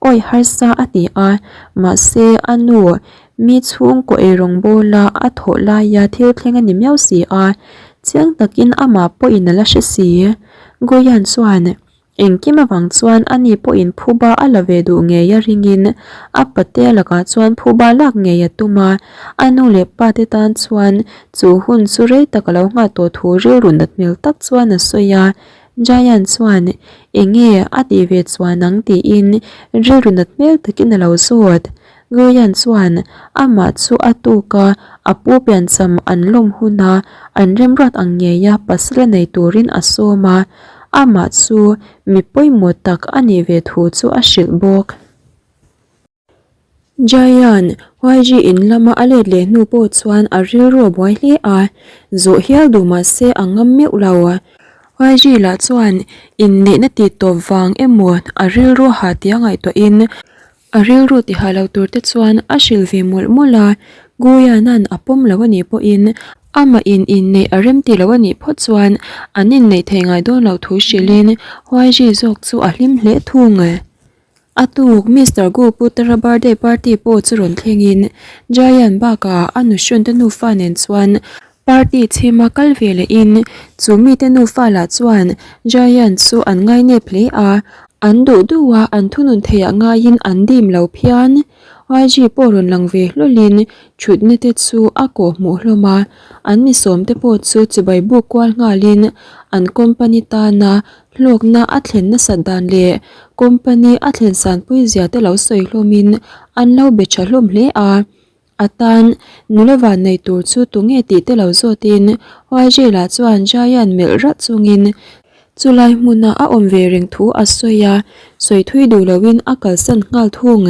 A: awi harsa a ti a, mahse a nu mi chhungkaw eirawng bawla a thawh laia thil thleng a ni miau si a, chiang takin amah pawhin a la hre si. Goyan chuan engkim avang chuan ani pawhin phuba a la ve duh ngei a ringin a patea lakah chuan phuba lak ngei a tum a, a nu leh pa te tan chuan chu hun chu rei tak a lo nghah tawh thu rilru nat hmel tak chuan a sawi a. Giant chuan enge a tih ve chuan ang tiin rilru nat hmel takin a lo zawt. Giant chuan amah chu a tuk a, a pu piancham an lawm huna an remruat ang ngeia pasal a nei turin a sawm a, amah chu mi pawimawh tak a nih ve thu chu a hrilh bawk. Jayan, YG in lama a let leh hnu pawh chuan a rilru a buai hle a, zawh hial duh mah se a ngam meuh lo. YG lah chuan inneihna tih tawp vang emaw a rilru ha tia ngaihtuahin a rilru tihah lo tur te chuan a hrilh ve mawlh mawlh a, Guyan-a'n a pawm lo a nih pawhin amah in inneih a rem ti lo a nih phawt chuan an inneih thei ngai dawn loh thu hrilhin YG zawk chu a hlim hle thung. A tuk Mister Gu Putara birthday party pawh chu rawn thlengin Giant bakah a nuhrawn te nufa nen chuan party chhima kal ve lehin chu mite nufa lah chuan Giant chu an ngainep hle a, an duh duh a an thunun theih ah ngaiin an dim lo phian. YG pawh rawn lang ve hlawlin thutna te chu a kawh hmuh hlawm a, an mi sawmte pawh chu chibai buk kual nghalin an company tana Hlawkna a thlen nasat dan leh company a thlen sanpui zia te lo sawi hlawmin an lo be tha hlawm hle a. A tan nula van nei tur chu tunge tih te lo zawtin YJ lah chuan Giant melh ralh chungin chulai hmuna a awm ve reng thu a sawi a, sawi thui duh loin a kalsan nghal thung.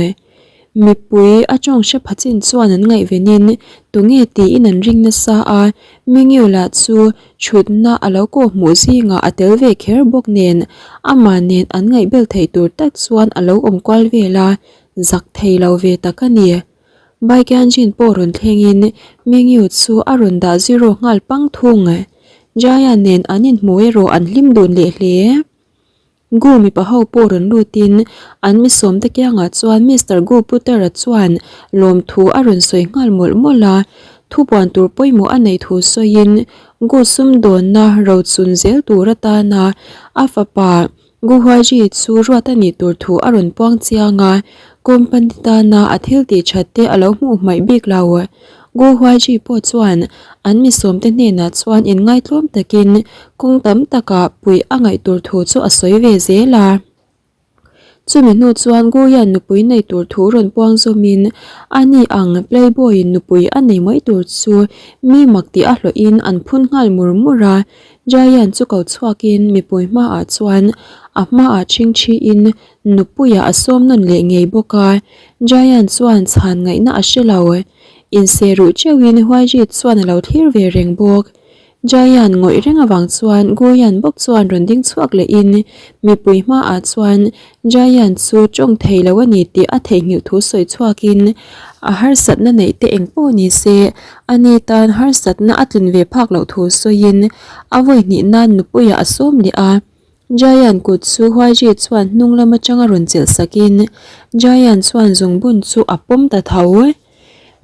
A: Mipui a tawng hre pha chin chuan an ngaihvenin tunge tiin an ring nasa a, Mingyu lah chu thutna a lo kawh hmuh zingah a tel ve kher bawk nen amah nen an ngaihbel theih tur tak chuan a lo awm kual vel a, zak thei lo ve tak a ni. Baikianjin pawh rawn thlengin Mingyu chu a rawn dah zero nghal pang thung. Jaya nen an inhmu erawh an hlim dun leh hle. Gu mipa ho pawh rawn lutin an mi sawmte kiangah chuan Mister Gu Putera chuan lawmthu a rawn sawi nghal mawlh mawlh a, thupuan tur pawimawh a neih thu sawiin Gu sumdawnna rochun zel tur atana a fapa Gu Huaiji chu ruat a nih tur thu a rawn puang chiang a, company tana a thil tih that te a lo hmuh hmaih bik lo. Gu Huaiji pawh chuan an mi sawmte hnenah chuan inngaitlawm takin kawng tam takah puih a ngaih tur thu chu a sawi ve zel a. Chumi hnu chuan Gu hian nupui nei tur thu rawn puang zawmin a ni ang playboy-in nupui a nei mai tur chu mi mak tih a hlawhin an phun nghal mur mur a. Giant chu ko chhuakin mipui hmaah chuan a hmaah chhingchhiin nupuiah a sawm nawn leh ngei bawk a. Giant chuan chhan ngaihna a hre lo. Inseh ruh teuhin Huaijit chuan a lo thlir ve reng bawk. Giant ngawih reng avang chuan Guyan bawk chuan rawn ding chhuak lehin mipui hmaah chuan Giant chu tawng thei lo a ni tih a theihnghilh thu sawi chhuakin a harsatna neih te eng pawh ni se ani tan harsatna a tlin ve phak loh thu sawiin a vawi hnih nan nupuiah a sawm leh a. Giant kut chu Huaiji chuan hnung lam atanga rawn chelh sakin Giant chuan zungbun chu a pawm ta tho.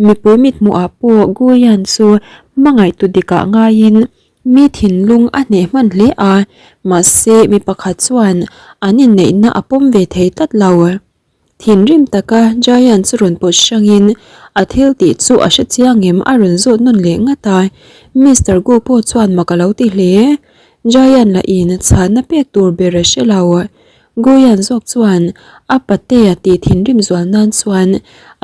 A: Mipui mithmuhah pawh Guyan chu hmangaihtu dikah ngaiin mi thinlung a hneh hman hle a, mahse mi pakhat chuan an inneihna a pawm ve thei tlat lo. Thinrim taka Giant chu rawn pawt hrangin a thil tih chu a hre chiang em a rawn zawt nawn leh ngat a, Mister Gu pawh chuan mak a lo ti hle. Giant lahin chhanna pek tur ber a hre lo. Guyan zawk chuan a patea tih thinrim zual nan chuan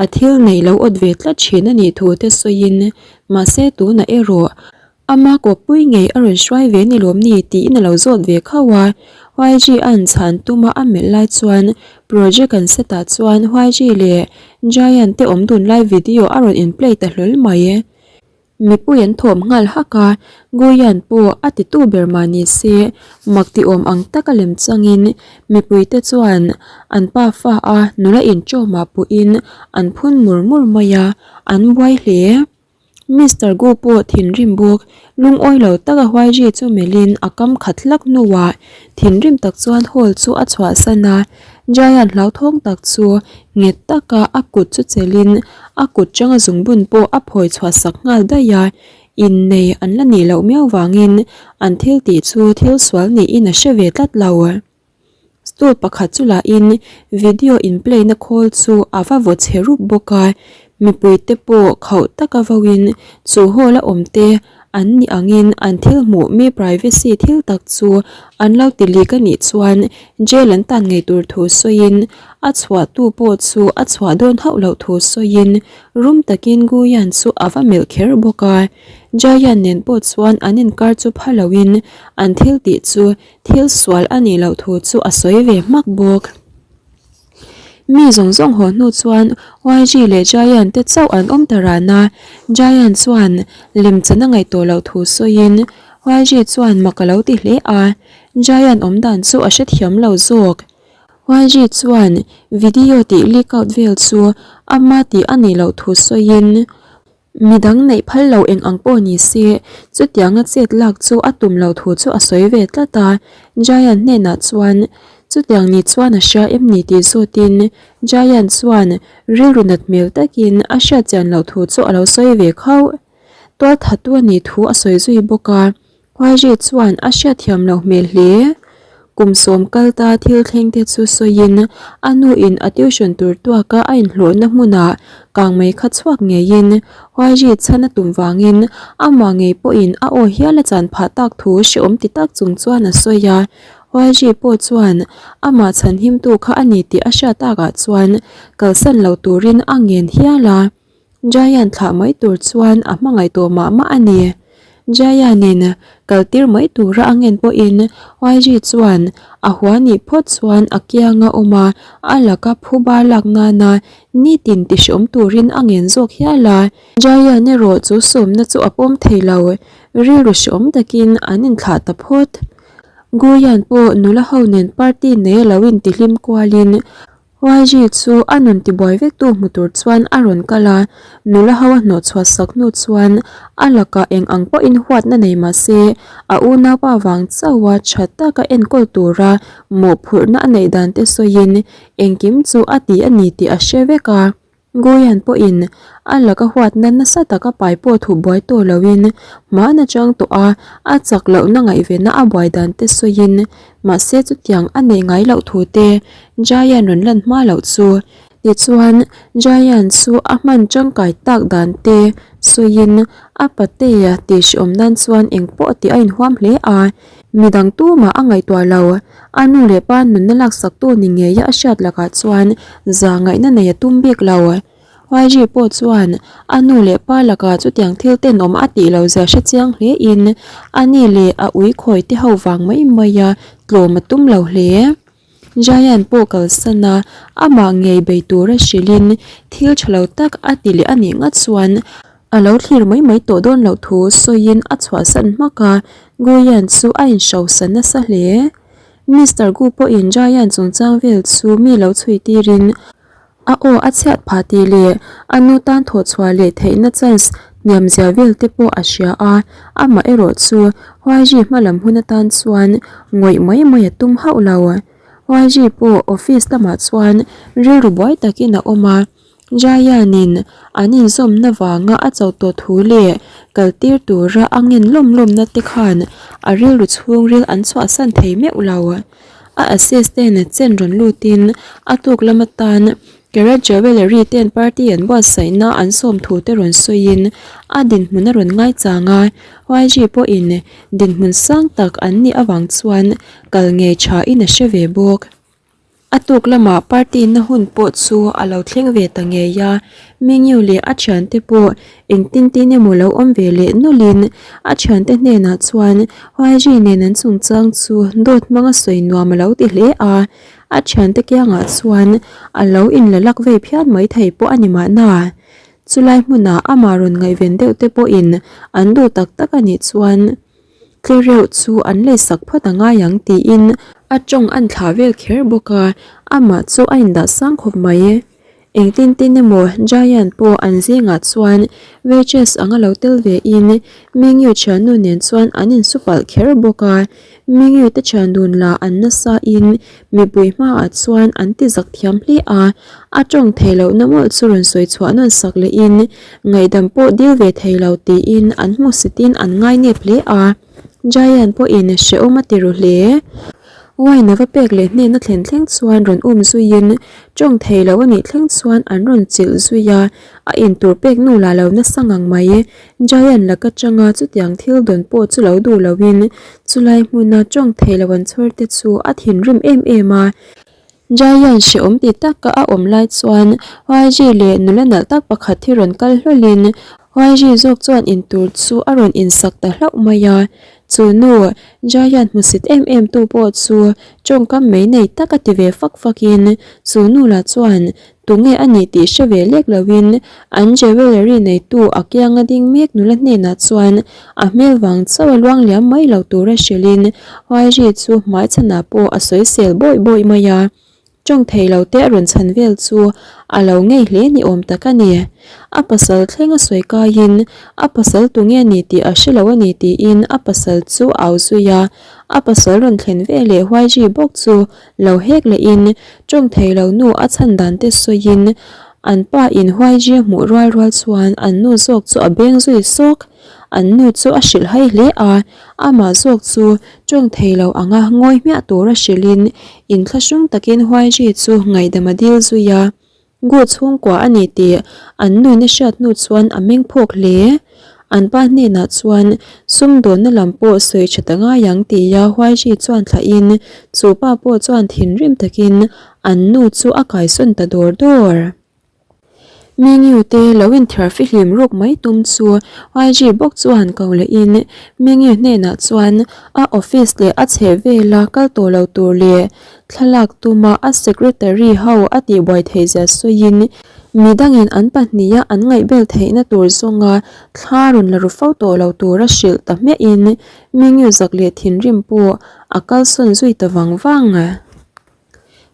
A: a thil neih lo awt ve tlat thin a nih thu te sawiin mahse tunah erawh ama kawppui ngei a rawn hruai ve ni lawm ni tiin a lo zawt ve khauh a. YG an chhan tuma a melh lai chuan project an set ah chuan YG leh Giant te awm dun lai video a rawn in play ta hlawl mai. Mipui an thawm nghal hak a, Guyan pawh a titu ber mah ni se, mak ti awm ang taka lem changin mipuite chuan an pa fa a nula inṭawmah puhin an phun mur mur mai a, an buai hle. Mister Gu pawh thinrim bawk, lungawi lo taka Huaiji chu melhin a kam khat hlak hnuah thinrim tak chuan hall chu a chhuahsan a, Giant hlauthawng tak chu nghet taka a kut chu chelhin a kut changa zungbun pawh a phawi chhuah sak nghal daih a, innei an la nih loh miau vangin an thil tih chu thil sual niin a hre ve tlat lo. Stool pakhat chu lahin video in play na khawl chu a va vaw chhe rup bawk a, mipuite pawh khauh taka vauin chu hall a awm te An nih angin an thil hmuh mi privacy thil tak chu an lo ti lik a nih chuan jail an tan ngei tur thu sawiin a chhuahtu pawh chu a chhuah dawn hauh loh thu sawiin rum takin Guyan chu a va melh kher bawk a. Jayan nen pawh chuan an inkar chu pha loin an thil tih chu thil sual a nih loh thu chu a sawi ve hmak bawk. Mi zawng zawng haw hnu chuan YG leh Giant te chauh an awm ta ran a, Giant chuan lemchan a ngaihtuah loh thu sawiin YG chuan mak a lo ti hle a, Giant awm dan chu a hrethiam lo zawk. YG chuan video tih leak out vel chu ama tih a nih loh thu sawiin Midang neih phal lo eng ang pawh ni se, chutianga chet lak chu a tum lo thu chu a sawi ve tlat a. Giant hnenah chuan, Chutiang ni chuan a hria em ni tih zawtin Giant chuan rilru nat hmel takin a hriat chian loh thu chu a lo sawi ve khauh. Tualthatu a nih thu a sawi zui bawk a. Huaiji chuan a hriatthiam loh hmel hle. Kum sawm kal ta thil thleng te chu sawiin a nu in a tuition tur tuaka a inhlawhna hmunah kang mai kha chhuak ngeiin Huaiji chhan a tum vangin amah ngei pawhin a aw hial a chan phah tak thu hrehawm ti tak chung chuan a sawi a. Huaiji pawh chuan amah chhan himtu kha a ni tih a hriat takah chuan kalsan lo turin a ngen hial a. Giant thlah mai tur chuan a hmangaih tawh mah mah a ni. Giant-in kal tir mai tura a ngen pawhin YG chuan a hua nih phawt chuan a kianga awm a, a laka phuba lak nana nitin tihriawm turin a ngen zawk hial a. Giant erawh chu sawmna chu a pawm thei lo, rilru hriawm takin an inthlah ta phawt. Guyan pawh nula ho nen party nei a lo intihlim kualin YG chu a nun tibuai vektu hmu tur chuan a rawn kal a, nula ho a hnawh chhuah sak hnu chuan a lakah eng ang pawhin huatna nei mah se a unaupa vang chauha tha taka enkawl tura mawhphurhna a neih dan te sawiin engkim chu a ti a ni tih a hre vek a. Goyan pawhin a laka huatna nasa taka pai pawh thuh buai tawh loin hmaan atang tawh a, a chak lohna ngaihvenna a buai dan te sawiin mahse chutiang a neih ngai loh thu te Giant rawn lan hma loh chu. Tichuan Giant chu a hman tangkai tak dan te sawiin a patea tihhriawm nan chuan engpawh tih a inhuam hle a. Midang tumah a ngaihtuah lo. A nu leh pa nunna laksaktu ni ngeia a hriat lakah chuan za ngaihna nei a tum bik lo. YG pawh chuan a nu leh pa lakah chutiang thil tenawm a tih loh zia hre chiang hle in a ni leh a ui khawi te ho vang mai mai a tlawm a tum lo hle. Giant pawh kalsan a, amah ngei bei tura hrilhin thil tha lo tak a ti leh a nih ngat chuan a lo thlir mai mai tawh dawn loh thu sawiin a chhuahsan hmak a, Guyan chu a inhrosa nasa hle. Mister Gu pawhin Giant chungchang vel chu mi lo chhui tirin A aw a chhiat phah tih leh a nu tan thawh chhuah leh theihna chance hniam zia vel te pawh a hria a, amah erawh chu YG hma lam hun atan chuan ngawih mai mai a tum hauh lo. YG pawh office lamah chuan rilru buai takin a awm a, Jayan-in an inzawmna vanga a cho tawh thu leh kal tir tura a ngen lawm lawmna te khan a rilru chhungril an chhuahsan thei meuh lo. A assistant chen rawn lutin a tuk lam atan Carrot Jewellery ten party an buatsaihna an sawm thu te rawn sawiin a dinhmun a rawn ngaichang a, YG pawhin dinhmun sang tak an nih avang chuan kal ngei thain a hre ve bawk. A tuk lamah party na hun pawh chu a lo thleng ve ta ngei a, Mingyu leh a thiante pawh Engtin tin emaw lo awm ve leh nawlhin a thiante hnenah chuan YG nen an chungchang chu dawt hmanga sawi nuam a lo ti hle a, a thiante kiangah chuan a lo inla lak vei phian mai thei pawh a ni mahna. Chulai hmunah amah rawn ngaihven deuh te pawhin an duh tak tak a nih chuan tlereuh chu an leisak phawt a ngai ang tiin a tawng an thlah vel kher bawk a, amah chu a indah sang khawp mai. Engtin tin emaw Giant pawh an zingah chuan waitress anga lo tel ve in Mingyu thiannu nen chuan an insu palh kher bawk a, Mingyu te thian dun lah an nasa in mipui hmaah chuan an ti zak thiam hle a, a tawng thei lohna mawlh chu rawn sawi chhuah nawn sak leh in ngaihdam pawh dil ve thei lo tiin an hmusit in an ngainep hle a, Giant pawhin hrehawm a ti ru hle. Wine a va pek leh hnena thlen thleng chuan rawn um zuiin tawng thei lo a nih thleng chuan an rawn chilh zui a, a intur pek nu lah lo nasa ngang mai. Giant laka tanga chutiang thil dawn pawh chu lo duh loin chulai hmuna tawng thei lo an chhawr te chu a thinrim em em a. Giant hrehawm ti taka a awm lai chuan YG leh nula nalh tak pakhat hi rawn kal hlawlhin YG zawk chuan intur chu a rawn insak ta hlauh mai a. Chu nu, Giant hmusit em em tu pawh chu tawngkam mai nei tak a ti ve fak fak in, chu nu lah chuan tunge a nih tih hre ve lek lo in an jewellery neitu a kianga ding mek nula hnenah chuan a hmel vang chauh a luang liam mai lo tura hrilh in YG chu hmaichhanah pawh a sawisel bawih bawih mai a. Tawng thei lo te a rawn chhan vel chu a lo ngei hle ni awm tak a ni. A pasal thleng a sawi kaiin a pasal tu nge ni tih a hre lo a ni tiin a pasal chu a au zui a. A pasal rawn thlen ve leh Huaiji bawk chu lo hek lehin tawng thei lo nu a chhan dan te sawiin an pa in Huaiji a hmuh rual rual chuan an nu zawk chu a beng zui sawk. An nu chu a hrilh hai hle a, amah zawk chu tawng thei lo anga ngawi hmiah tura hrilhin inthlahrung takin Huaiji chu ngaihdam a dil zui a. Gu chhungkua a ni tih an nuin a hriat hnu chuan a meng phawk hle. An pa hnenah chuan sumdawnna lam pawh sawi tha ta ngai ang tia Huaiji chuan thlahin chu pa pawh chuan thinrim takin an nu chu a kaisawn ta dawr dawr. Mingyu te lo inthiar fihlim ruk mai tum chu YG bawk chuan ko lehin Mingyu hnenah chuan a office leh a chheh vela kal tawh lo tur leh thlalak tuma a secretary ho a tihbuai theih zia sawiin midangin an pahniha an ngaihbel theihna tur zawnga thla rawn la ru fo tawh lo tura hrilh ta hmiahin Mingyu zak leh thinrim pawh a kalsawn zui ta vang vang.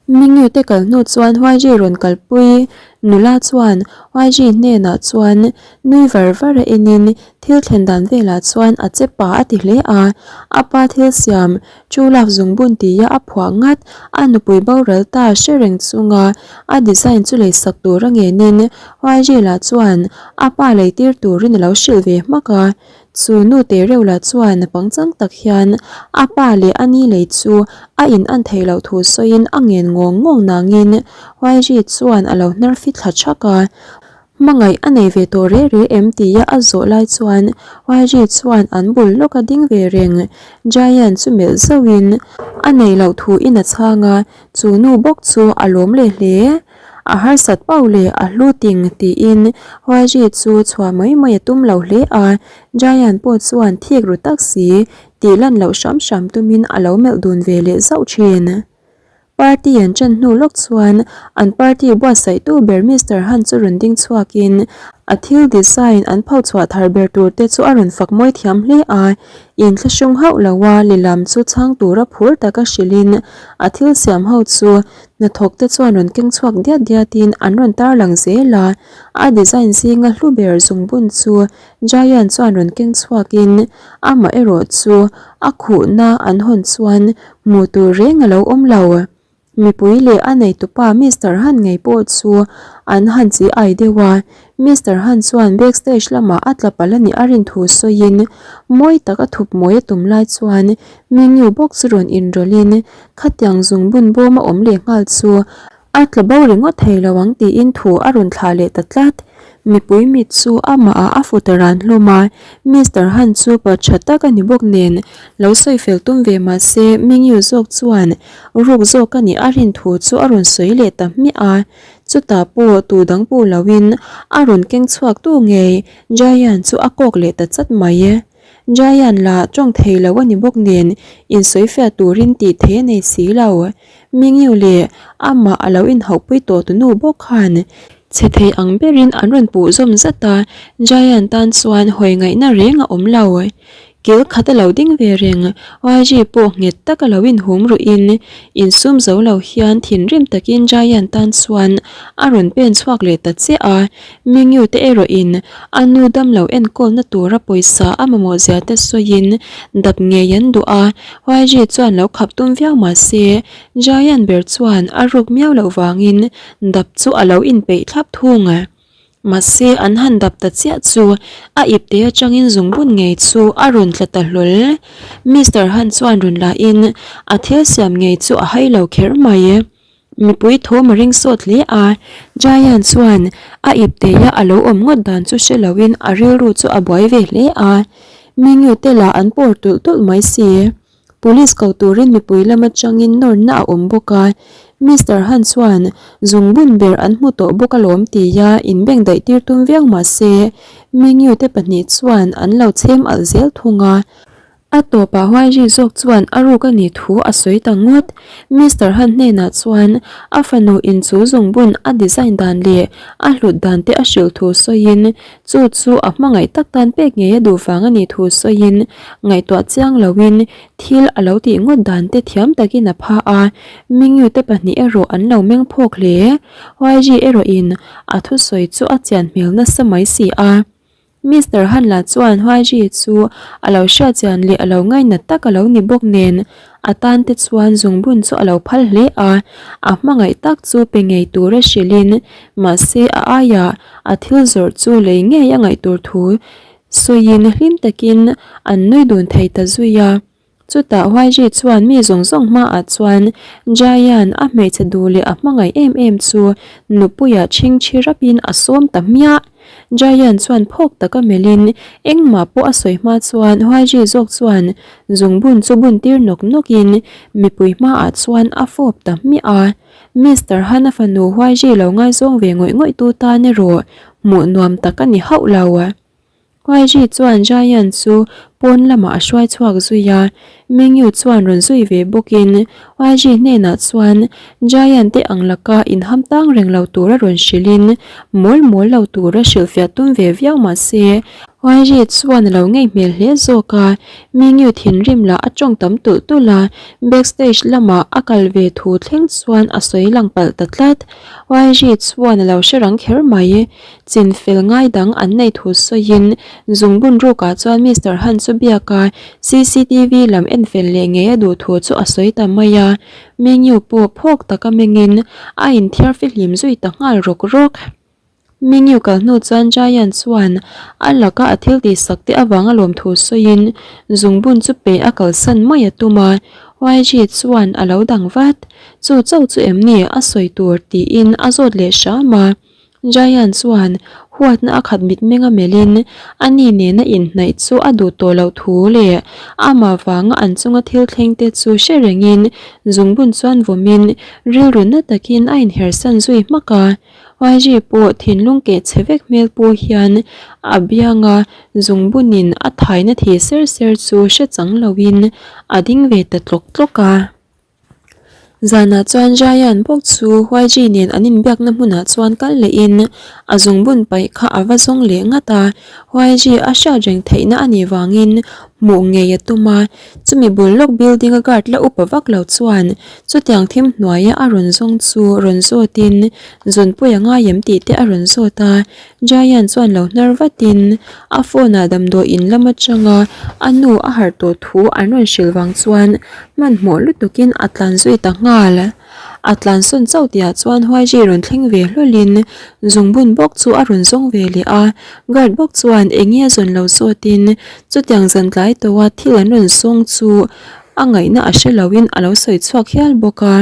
A: Mingyu te kal hnu chuan YG rawn kalpui nula chuan YG hnenah chuan nui var var a enin thil thlen dan velah chuan a che pa a ti hle a, a pa thil siam chu lak zungbun tia a phuah ngat a nupui boral ta hre reng chunga a design chu leisak tur a ngenin YG lah chuan a pa leitir turin a lo hrilh ve hmak a. Chu nu te reuh lah chuan pangchang tak hian a pa leh a ni lei chu a in an theih loh thu sawiin a ngen ngawng ngawng nangin Huairi chuan a lo hnar fit thla thak a. Hmangaih a nei ve tawh reh reh em tia a zawh lai chuan Huairi chuan an bul lawk a ding ve reng. Giant chu melh zauhin a nei loh thu in a chhang a, chu nu bawk chu a lawm leh hle. A harsat pauh leh a hlu ting tiin Huaiji chu chhuah mai mai a tum lo hle a, Giant pawh chuan thik ru tak si tih lan loh hram hram tumin a lo melh dun ve leh zauh thin. Party an ṭan hnu lawk chuan an party buatsaihtu ber Mister Han chu rawn ding chhuakin a thil design an pho chhuah thar ber tur te chu a rawn fak mawi thiam hle a, inthlahrung hauh loa lilam chu chhang tura phur taka hrilhin a thil siam ho chu Hnathawk te chuan rawn keng chhuak diat diat in an rawn tarlang zel a, a design zinga hlu ber zungbun chu Giant chuan rawn keng chhuak in amah erawh chu a khuhna an hawn chuan hmuh tur reng a lo awm lo. Mipui leh a neitupa Mister Han ngei pawh chu an han chi ai deuh a, Mister Han chuan backstage lamah a tla palh a nih a rin thu sawiin mawi tak a thup mawi a tum lai chuan Mingyu bawk chu rawn inrawlh in Khatiang zungbun bawm a awm leh nghal chu a tla bo ringawt thei lo ang tiin thu a rawn thlah leh ta tlat. Mipui mit chu amah ah a fut a ran hlawm a, Mister Han chu pa tha tak a ni bawk nen lo sawi fel tum ve mah se Mingyu zawk chuan ruk zawk a nih a rin thu chu a rawn sawi leh ta hmiah a, chutah pawh tu dang pawh lo in a rawn keng chhuak tu ngei Giant chu a kawk leh ta chat mai. Giant lah tawng thei lo a ni bawk nen insawifiah turin tih thei a nei si lo. Mingyu leh amah a lo inhauhpui tawh tu nu bawk khan chhe thei ang berin an rawn puh zawm zat a, Giant tan chuan hawi ngaihna reng a awm lo. Kil khat a lo ding ve reng, YG pawh nghet tak a lo inhum ruhin insum zo lo hian thinrim takin Giant tan chuan a rawn pen chhuak leh ta chiah a. Mingyu te erawhin a nu damlo enkawlna tura pawisa a mamawh zia te sawiin dap ngei an duh a, YG chuan lo khap tum viau mah se Giant ber chuan a ruk miau loh vangin dap chu a lo inpeih thlap thung. Mahse an han dap ta chiah chu a ipte atangin zungbun ngei chu a rawn tla ta hlawl. Mister Han chuan rawn lahin a thil siam ngei chu a hai lo kher mai. Mipui thawm a ring sawt hle a, Giant chuan a ipteia a lo awm ngawt dan chu hre loin a rilru chu a buai ve hle a, Mingyu te lah an pawr tulh tulh mai si. Police ko turin mipui lam atangin nawrna a awm bawk a, Mister Han chuan zungbun ber an hmu tawh bawk alawm tia inbeng daih tir tum viau mah se, Mingyu te pahnih chuan an lo chhem alh zel thung a. A tawpah Huaiji zawk chuan a ruk a nih thu a sawi ta ngawt. Mister Han hnenah chuan a fanu in chu zungbun a design dan leh a hlut dan te a hrilh thu sawiin chu chu a hmangaih tak tan pek ngei a duh vang a nih thu sawiin ngaihtuah chiang loin thil a lo tih ngawt dan te thiam takin a pha a. Mingyu te pahnih erawh an lo meng phawk hle. Huaiji erawhin a thusawi chu a chian hmel nasa mai si a. Mister Han lah chuan Huaiji chu a lo hriat chian leh a lo ngainat tak a lo ni bawk nen a tan te chuan zungbun chu a lo phal hle a, a hmangaih tak chu pe ngei tura hrilhin mahse a aiah a thil zawrh chu lei ngei a ngaih tur thu sawiin hlim takin an nui dun thei ta zui a. Chutah YG chuan mi zawng zawng hmaah chuan Jayan a hmeichhe duh leh a hmangaih em em chu nupuia chhingchhi rapin a sawm ta hmiah. Jayan chuan phawk taka melhin engmah pawh a sawi hma chuan YG zawk chuan zungbun chu bun tir nawk nawkin mipui hmaah chuan a fawp ta hmiah a. Mister Han a fanu YG lo ngaizawng ve ngawih ngawih tu tan erawh hmuh nuam tak a ni hauh lo. YG chuan Giant chu pawn lamah a hruai chhuak zui a, Mingyu chuan rawn zui ve bawkin YG hnenah chuan Giant te ang laka inham tang reng lo tura rawn hrilhin mawl mawl lo tura hrilhfiah tum ve viau mah se YG chuan a lo ngei hmel hle zawk a, Mingyu thinrim lah a tawng tam tulh tulh a, backstage lamah a kal ve thu thleng chuan a sawi lang palh ta tlat. YG chuan a lo hre rang kher mai. Chin fel ngai dang an nei thu sawiin zungbun rukah chuan Mister Han chu biak a, cctv lam en fel leh ngei a duh thu chu a sawi ta mai a. Mingyu pawh phawk taka mengin a inthiar fihlim zui ta nghal rawk rawk. Mingyu kal hnu chuan Giant chuan a laka a thil tihsak te avanga lawm thu sawiin zungbun chu pe a kalsan mai a tum a, YG chuan a lo dang vat. Chu chauh chu em ni a sawi tur tiin a zawt leh hram a. Giant chuan huatna a khat mitmeng a melhin a ni nena inhnaih chu a duh tawh loh thu leh amah vanga an chunga thil thleng te chu hre rengin zungbun chuan vawmin rilru na takin a inhersan zui hmak a. YG pawh thinlung keh chhe vek hmel pawh hian a bianga zungbunin a thaina thi ser ser chu hre chang loin a ding ve ta tlawk tlawk a. Zanah chuan Giant bawk chu YG nen an inbiakna hmunah chuan kal lehin a zungbun paih kha a va zawng leh ngat a, YG a hriat reng theihna a nih vangin hmuh ngei a tum a, chumi bul lawk building a guard la upa vak lo chuan chutiang thim hnuaia a rawn zawng chu rawn zawtin zunpui a ngai em tih te a rawn zawt a, Giant chuan lo hnar vatin a phone ah damdawi in lam atanga a nu a harh tawh thu an rawn hrilh vang chuan hmanhmawh lutukin a tlan zui ta nghal. A tlan sawn chauh tihah chuan Huaiji rawn thleng ve hlawlhin zungbun bawk chu a rawn zawng ve leh a, guard bawk chuan eng nge a zawn lo zawtin chutiang zan tlai tawha thil an rawn zawng chu a ngaihna a hre loin a lo sawi chhuak hial bawk a.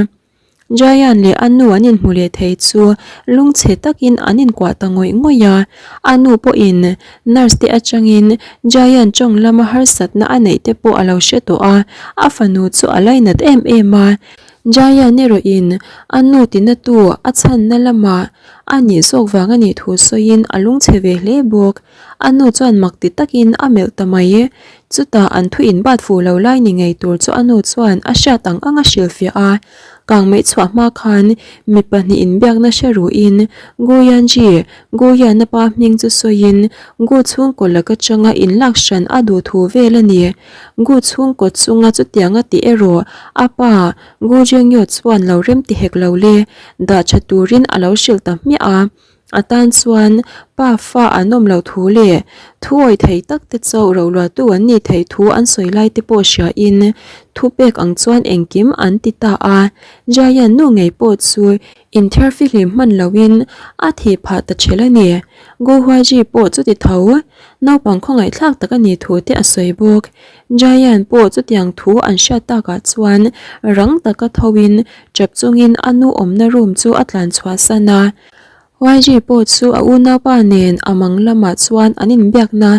A: Jayan leh a nu an inhmu leh thei chu lungchhe takin an inkuah ta ngawih ngawih a, a nu pawhin nurse te atangin Jayan tawng lama harsatna a neih te pawh a lo hre tawh a, a fanu chu a lainat em em a. Jayan erawhin a nu tinatu a chhanna lamah a nih zawk vang a nih thu sawiin a lungchhe ve hle bawk. A nu chuan mak ti takin a melh ta mai. Chutah an thu inbat fuh lo lai ni ngei tur chu a nu chuan a hriat ang ang a hrilhfiah a. Kangmei chhuah hma khan mi pahnih inbiakna hre ruhin Gu Yanji, Gu Yana pa hming chu sawiin Gu chhungkaw lak atanga inlak hran a duh thu vel a ni. Gu chhungkaw chunga chutianga tih erawh a pa Gu Jingyo chuan lo remti hek lo le, dah tha turin a lo hrilh ta hmiah a. A tan chuan pa fa an awm loh thu leh thu awih thei tak te chauh rohluahtu an nih theih thu an sawi lai te pawh hriain thupek ang chuan engkim an ti ta a. Giant nu ngei pawh chu inthiar fihlim hman loin a thih phah ta ṭhel a ni. Gu Huaji pawh chuti tho naupang khawngaihthlak tak a nih thu te a sawi bawk. Giant pawh chutiang thu an hriat takah chuan rang taka thoin ṭap chungin a nu awmna room chu a tlan chhuahsan a. YG pawh chu a unaupa nen a mang lamah chuan an inbiakna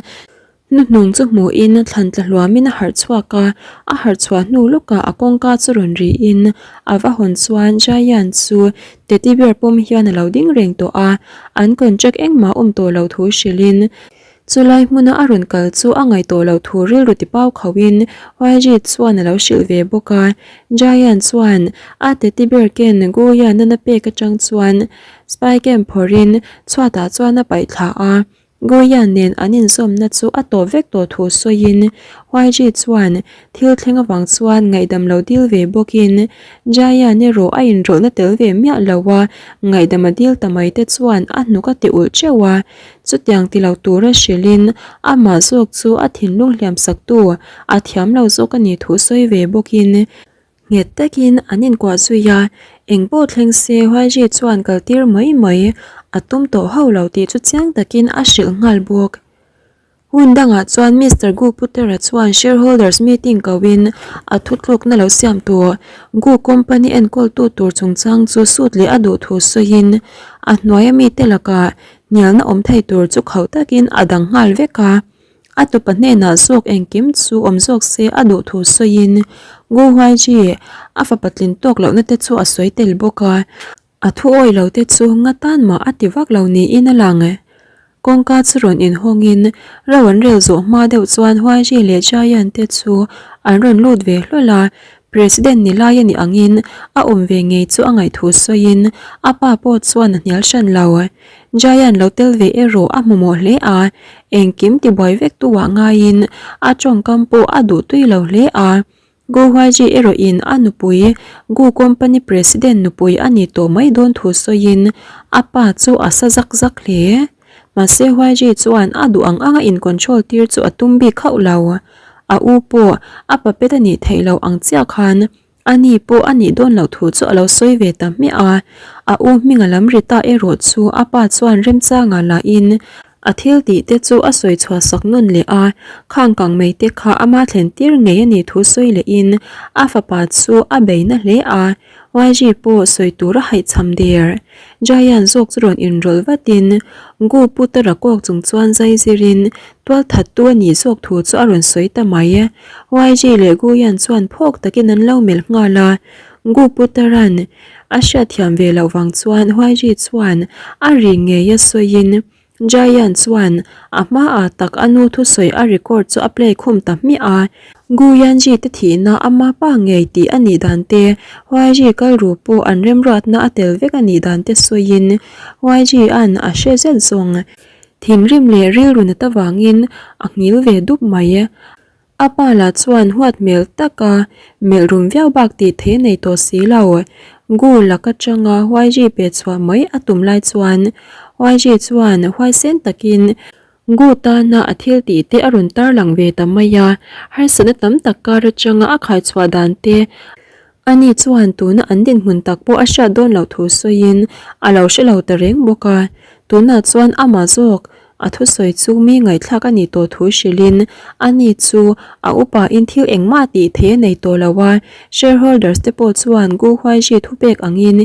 A: hnuhnung chu hmuhin thlan tla hluamin a harh chhuak a, a harh chhuah hnu lawkah a kawngka chu rawn rihin a va hawn chuan Giant chu teddy bear pawm hian a lo ding reng tawh a, an contract engmah awm tawh loh thu hrilhin. Chulai hmuna a rawn kal chu a ngaih tawh loh thu rilru ti pau khauhin YG chuan a lo hrilh ve bawk a. Giant chuan a teddy bear ken Guyan-a na pek atang chuan spy cam phawrhin chhuatah chuan a paih thla a. Guyan nen an inzawmna chu a tawp vek tawh thu sawiin YG chuan thil thleng avang chuan ngaihdam lo dil ve bawkin Giant erawh a inrawlhna tel ve miah lo a, ngaihdam a dil ta mai te chuan a hnuk a ti ulh teuh a. Chutiang ti lo tura hrilhin amah zawk chu a thinlung hliam saktu a thiam lo zawk a nih thu sawi ve bawkin nghet takin an inkuah zui a, eng pawh thleng se Huaiji chuan kal tir mai mai a tum tawh hauh lo tih chu chiang takin a hrilh nghal bawk. Hun dangah chuan Mister Gu Putera chuan shareholders meeting koin a thutlukna lo siam tawh Gu company enkawltu tur chungchang chu sut leh a duh thu sawiin a hnuaia mite lakah hnialna awm thei tur chu khauh takin a dang nghal vek a. A tupa hnenah zawk engkim chu awm zawk se a duh thu sawiin Gu Huaiji a fapa tlin tawk lohna te chu a sawi tel bawk a. A thu awi lo te chu nga tan mah a ti vak lo niin a lang. Kawngka chu rawn inhawngin ro an rel zawh hma deuh chuan Huaiji leh Giant te chu an rawn lut ve hlawl a, President ni lai a nih angin a awm ve ngei chu a ngaihthu sawiin a pa pawh chuan a hnial hran lo. Giant lo tel ve erawh a hmumawh hle a, engkim tibuai vek tu ah ngaiin a tawngkam pawh a duh tui lo hle a. Gu Huaiji erawhin a nupui Gu Company President nupui a ni tawh mai dawn thu sawiin a pa chu a sa zak zak hle. Mahse Huaiji chuan a duh ang anga in control tir chu a tum bik hauh lo. A u pawh a puppet a nih theih loh ang chiah khan a ni pawh a nih dawn loh thu chu a lo sawi ve ta hmiah a. A u hming a lam ri ta erawh chu a pa chuan remchangah lahin A thil tih te chu a sawi chhuah sak nawn leh a, khang kang mai te kha ama thlen tir ngei a nih thu sawi leh in a fapa chu a bei na hle a, YG pawh sawi tur a haihchham der. Giant zawk chu rawn inrawlh vat in Gu Putara kawk chung chuan zai zir in tual that tu a nih zawk thu chu a rawn sawi ta mai. YG leh Gu Yan chuan phawk tak in an lo melh nghal a, Gu Putaran a hriatthiam ve loh vang chuan YG chuan a ri ngei a sawi in Giant chuan a hmaah tak a nu thusawi a record chu a play khum ta hmiah a. Gu Yanji te thihna ama pa ngei tih a nih dan te, YG kal ru pawh an remruatna a tel vek a nih dan te sawiin YG-a'n a hre zet zawng. Thinrim leh rilru nat avangin a nghil ve dup mai. A pa lah chuan huat hmel taka melh rum viau bak tih thei a nei tawh si lo. Gu lak atanga YG pe chhuah mai a tum lai chuan YG chuan huaisen takin Gu tana a thil tih te a rawn tarlang ve ta mai a, harsatna tam tak kar atanga a khaichhuah dan te Ani chuan tuna an dinhmun tak pawh a hriat dawn loh thu sawiin a lo hre lo ta reng bawk a. Tunah chuan amah zawk a thusawi chu mi ngaihthlak a nih tawh thu hrilhin ani chu a upain thil engmah tih theih a nei tawh lo a. Shareholders te pawh chuan Gu Huaiji thupek angin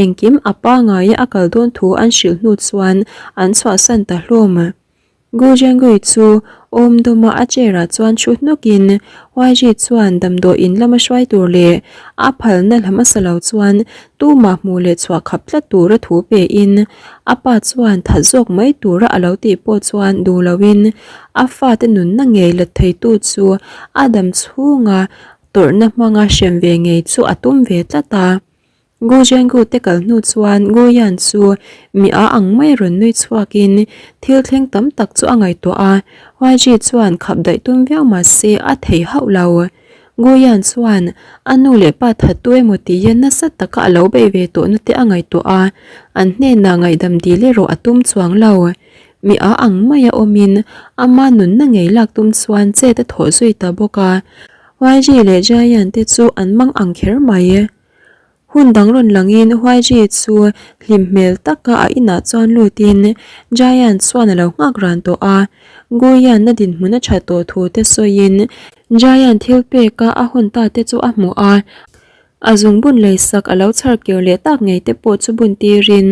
A: engkim a pangaia a kal dawn thu an hrilh hnu chuan an chhuahsan ta hlawm. Gu Zhengui chu awm dawma a chair ah chuan thu hnawkin YG chuan damdawi in lama hruai tur leh a phalna la hmasa lo chuan tumah hmuh leh chhuah khap tlat tura thu pe in a pa chuan that zawk mai tura a lo tih pawh chuan duh loin a fate nunna ngei let theitu chu a dam chhunga tawrhna hmanga hrem ve ngei chu a tum ve tlat a. Gu Zhenggu te kal hnu chuan Gu Yan chu mi a ang mai rawn nui chhuakin thil thleng tam tak chu a ngaihtuah a, YG chuan khap daih tum viau mah se a thei hauh lo. Gu Yan chuan a nu leh pa that tu emaw tiin nasa taka a lo bei ve tawhna te a ngaihtuah a, an hnenah ngaihdam dil erawh a tum chuang lo. Mi a ang maia awmin ama nunna ngei lak tum chuan chet a thawh zui ta bawk a, YG leh Giant te chu an mang ang kher mai. Hun dang rawn langin YG chu hlim hmel taka a inah chuan lutin Giant chuan a lo nghak ran tawh a. Guian a dinhmun a that tawh thu te sawiin Giant thil peka a hun ta te chu a hmu a. A zungbun leisak a lo chhar kir leh tak ngei te pawh chu bun tirin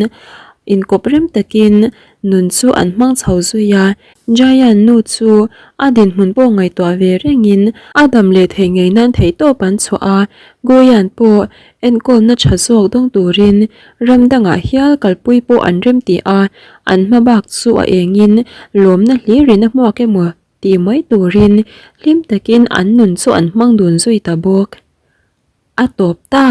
A: inkawp rem takin. Nun chu an hmang chho zui a, Jayan nu chu a dinhmun pawh ngaihtuah ve rengin a dam leh theih ngei nan theihtawp an chhuah a, Guyan pawh enkawlna tha zawk dawng turin ram dangah hial kalpui pawh an remti a, an hma bak chu a engin lawmna hlirin a hmuak emaw tih mai turin hlim takin an nun chu an hmang dun zui ta bawk. A tawp ta!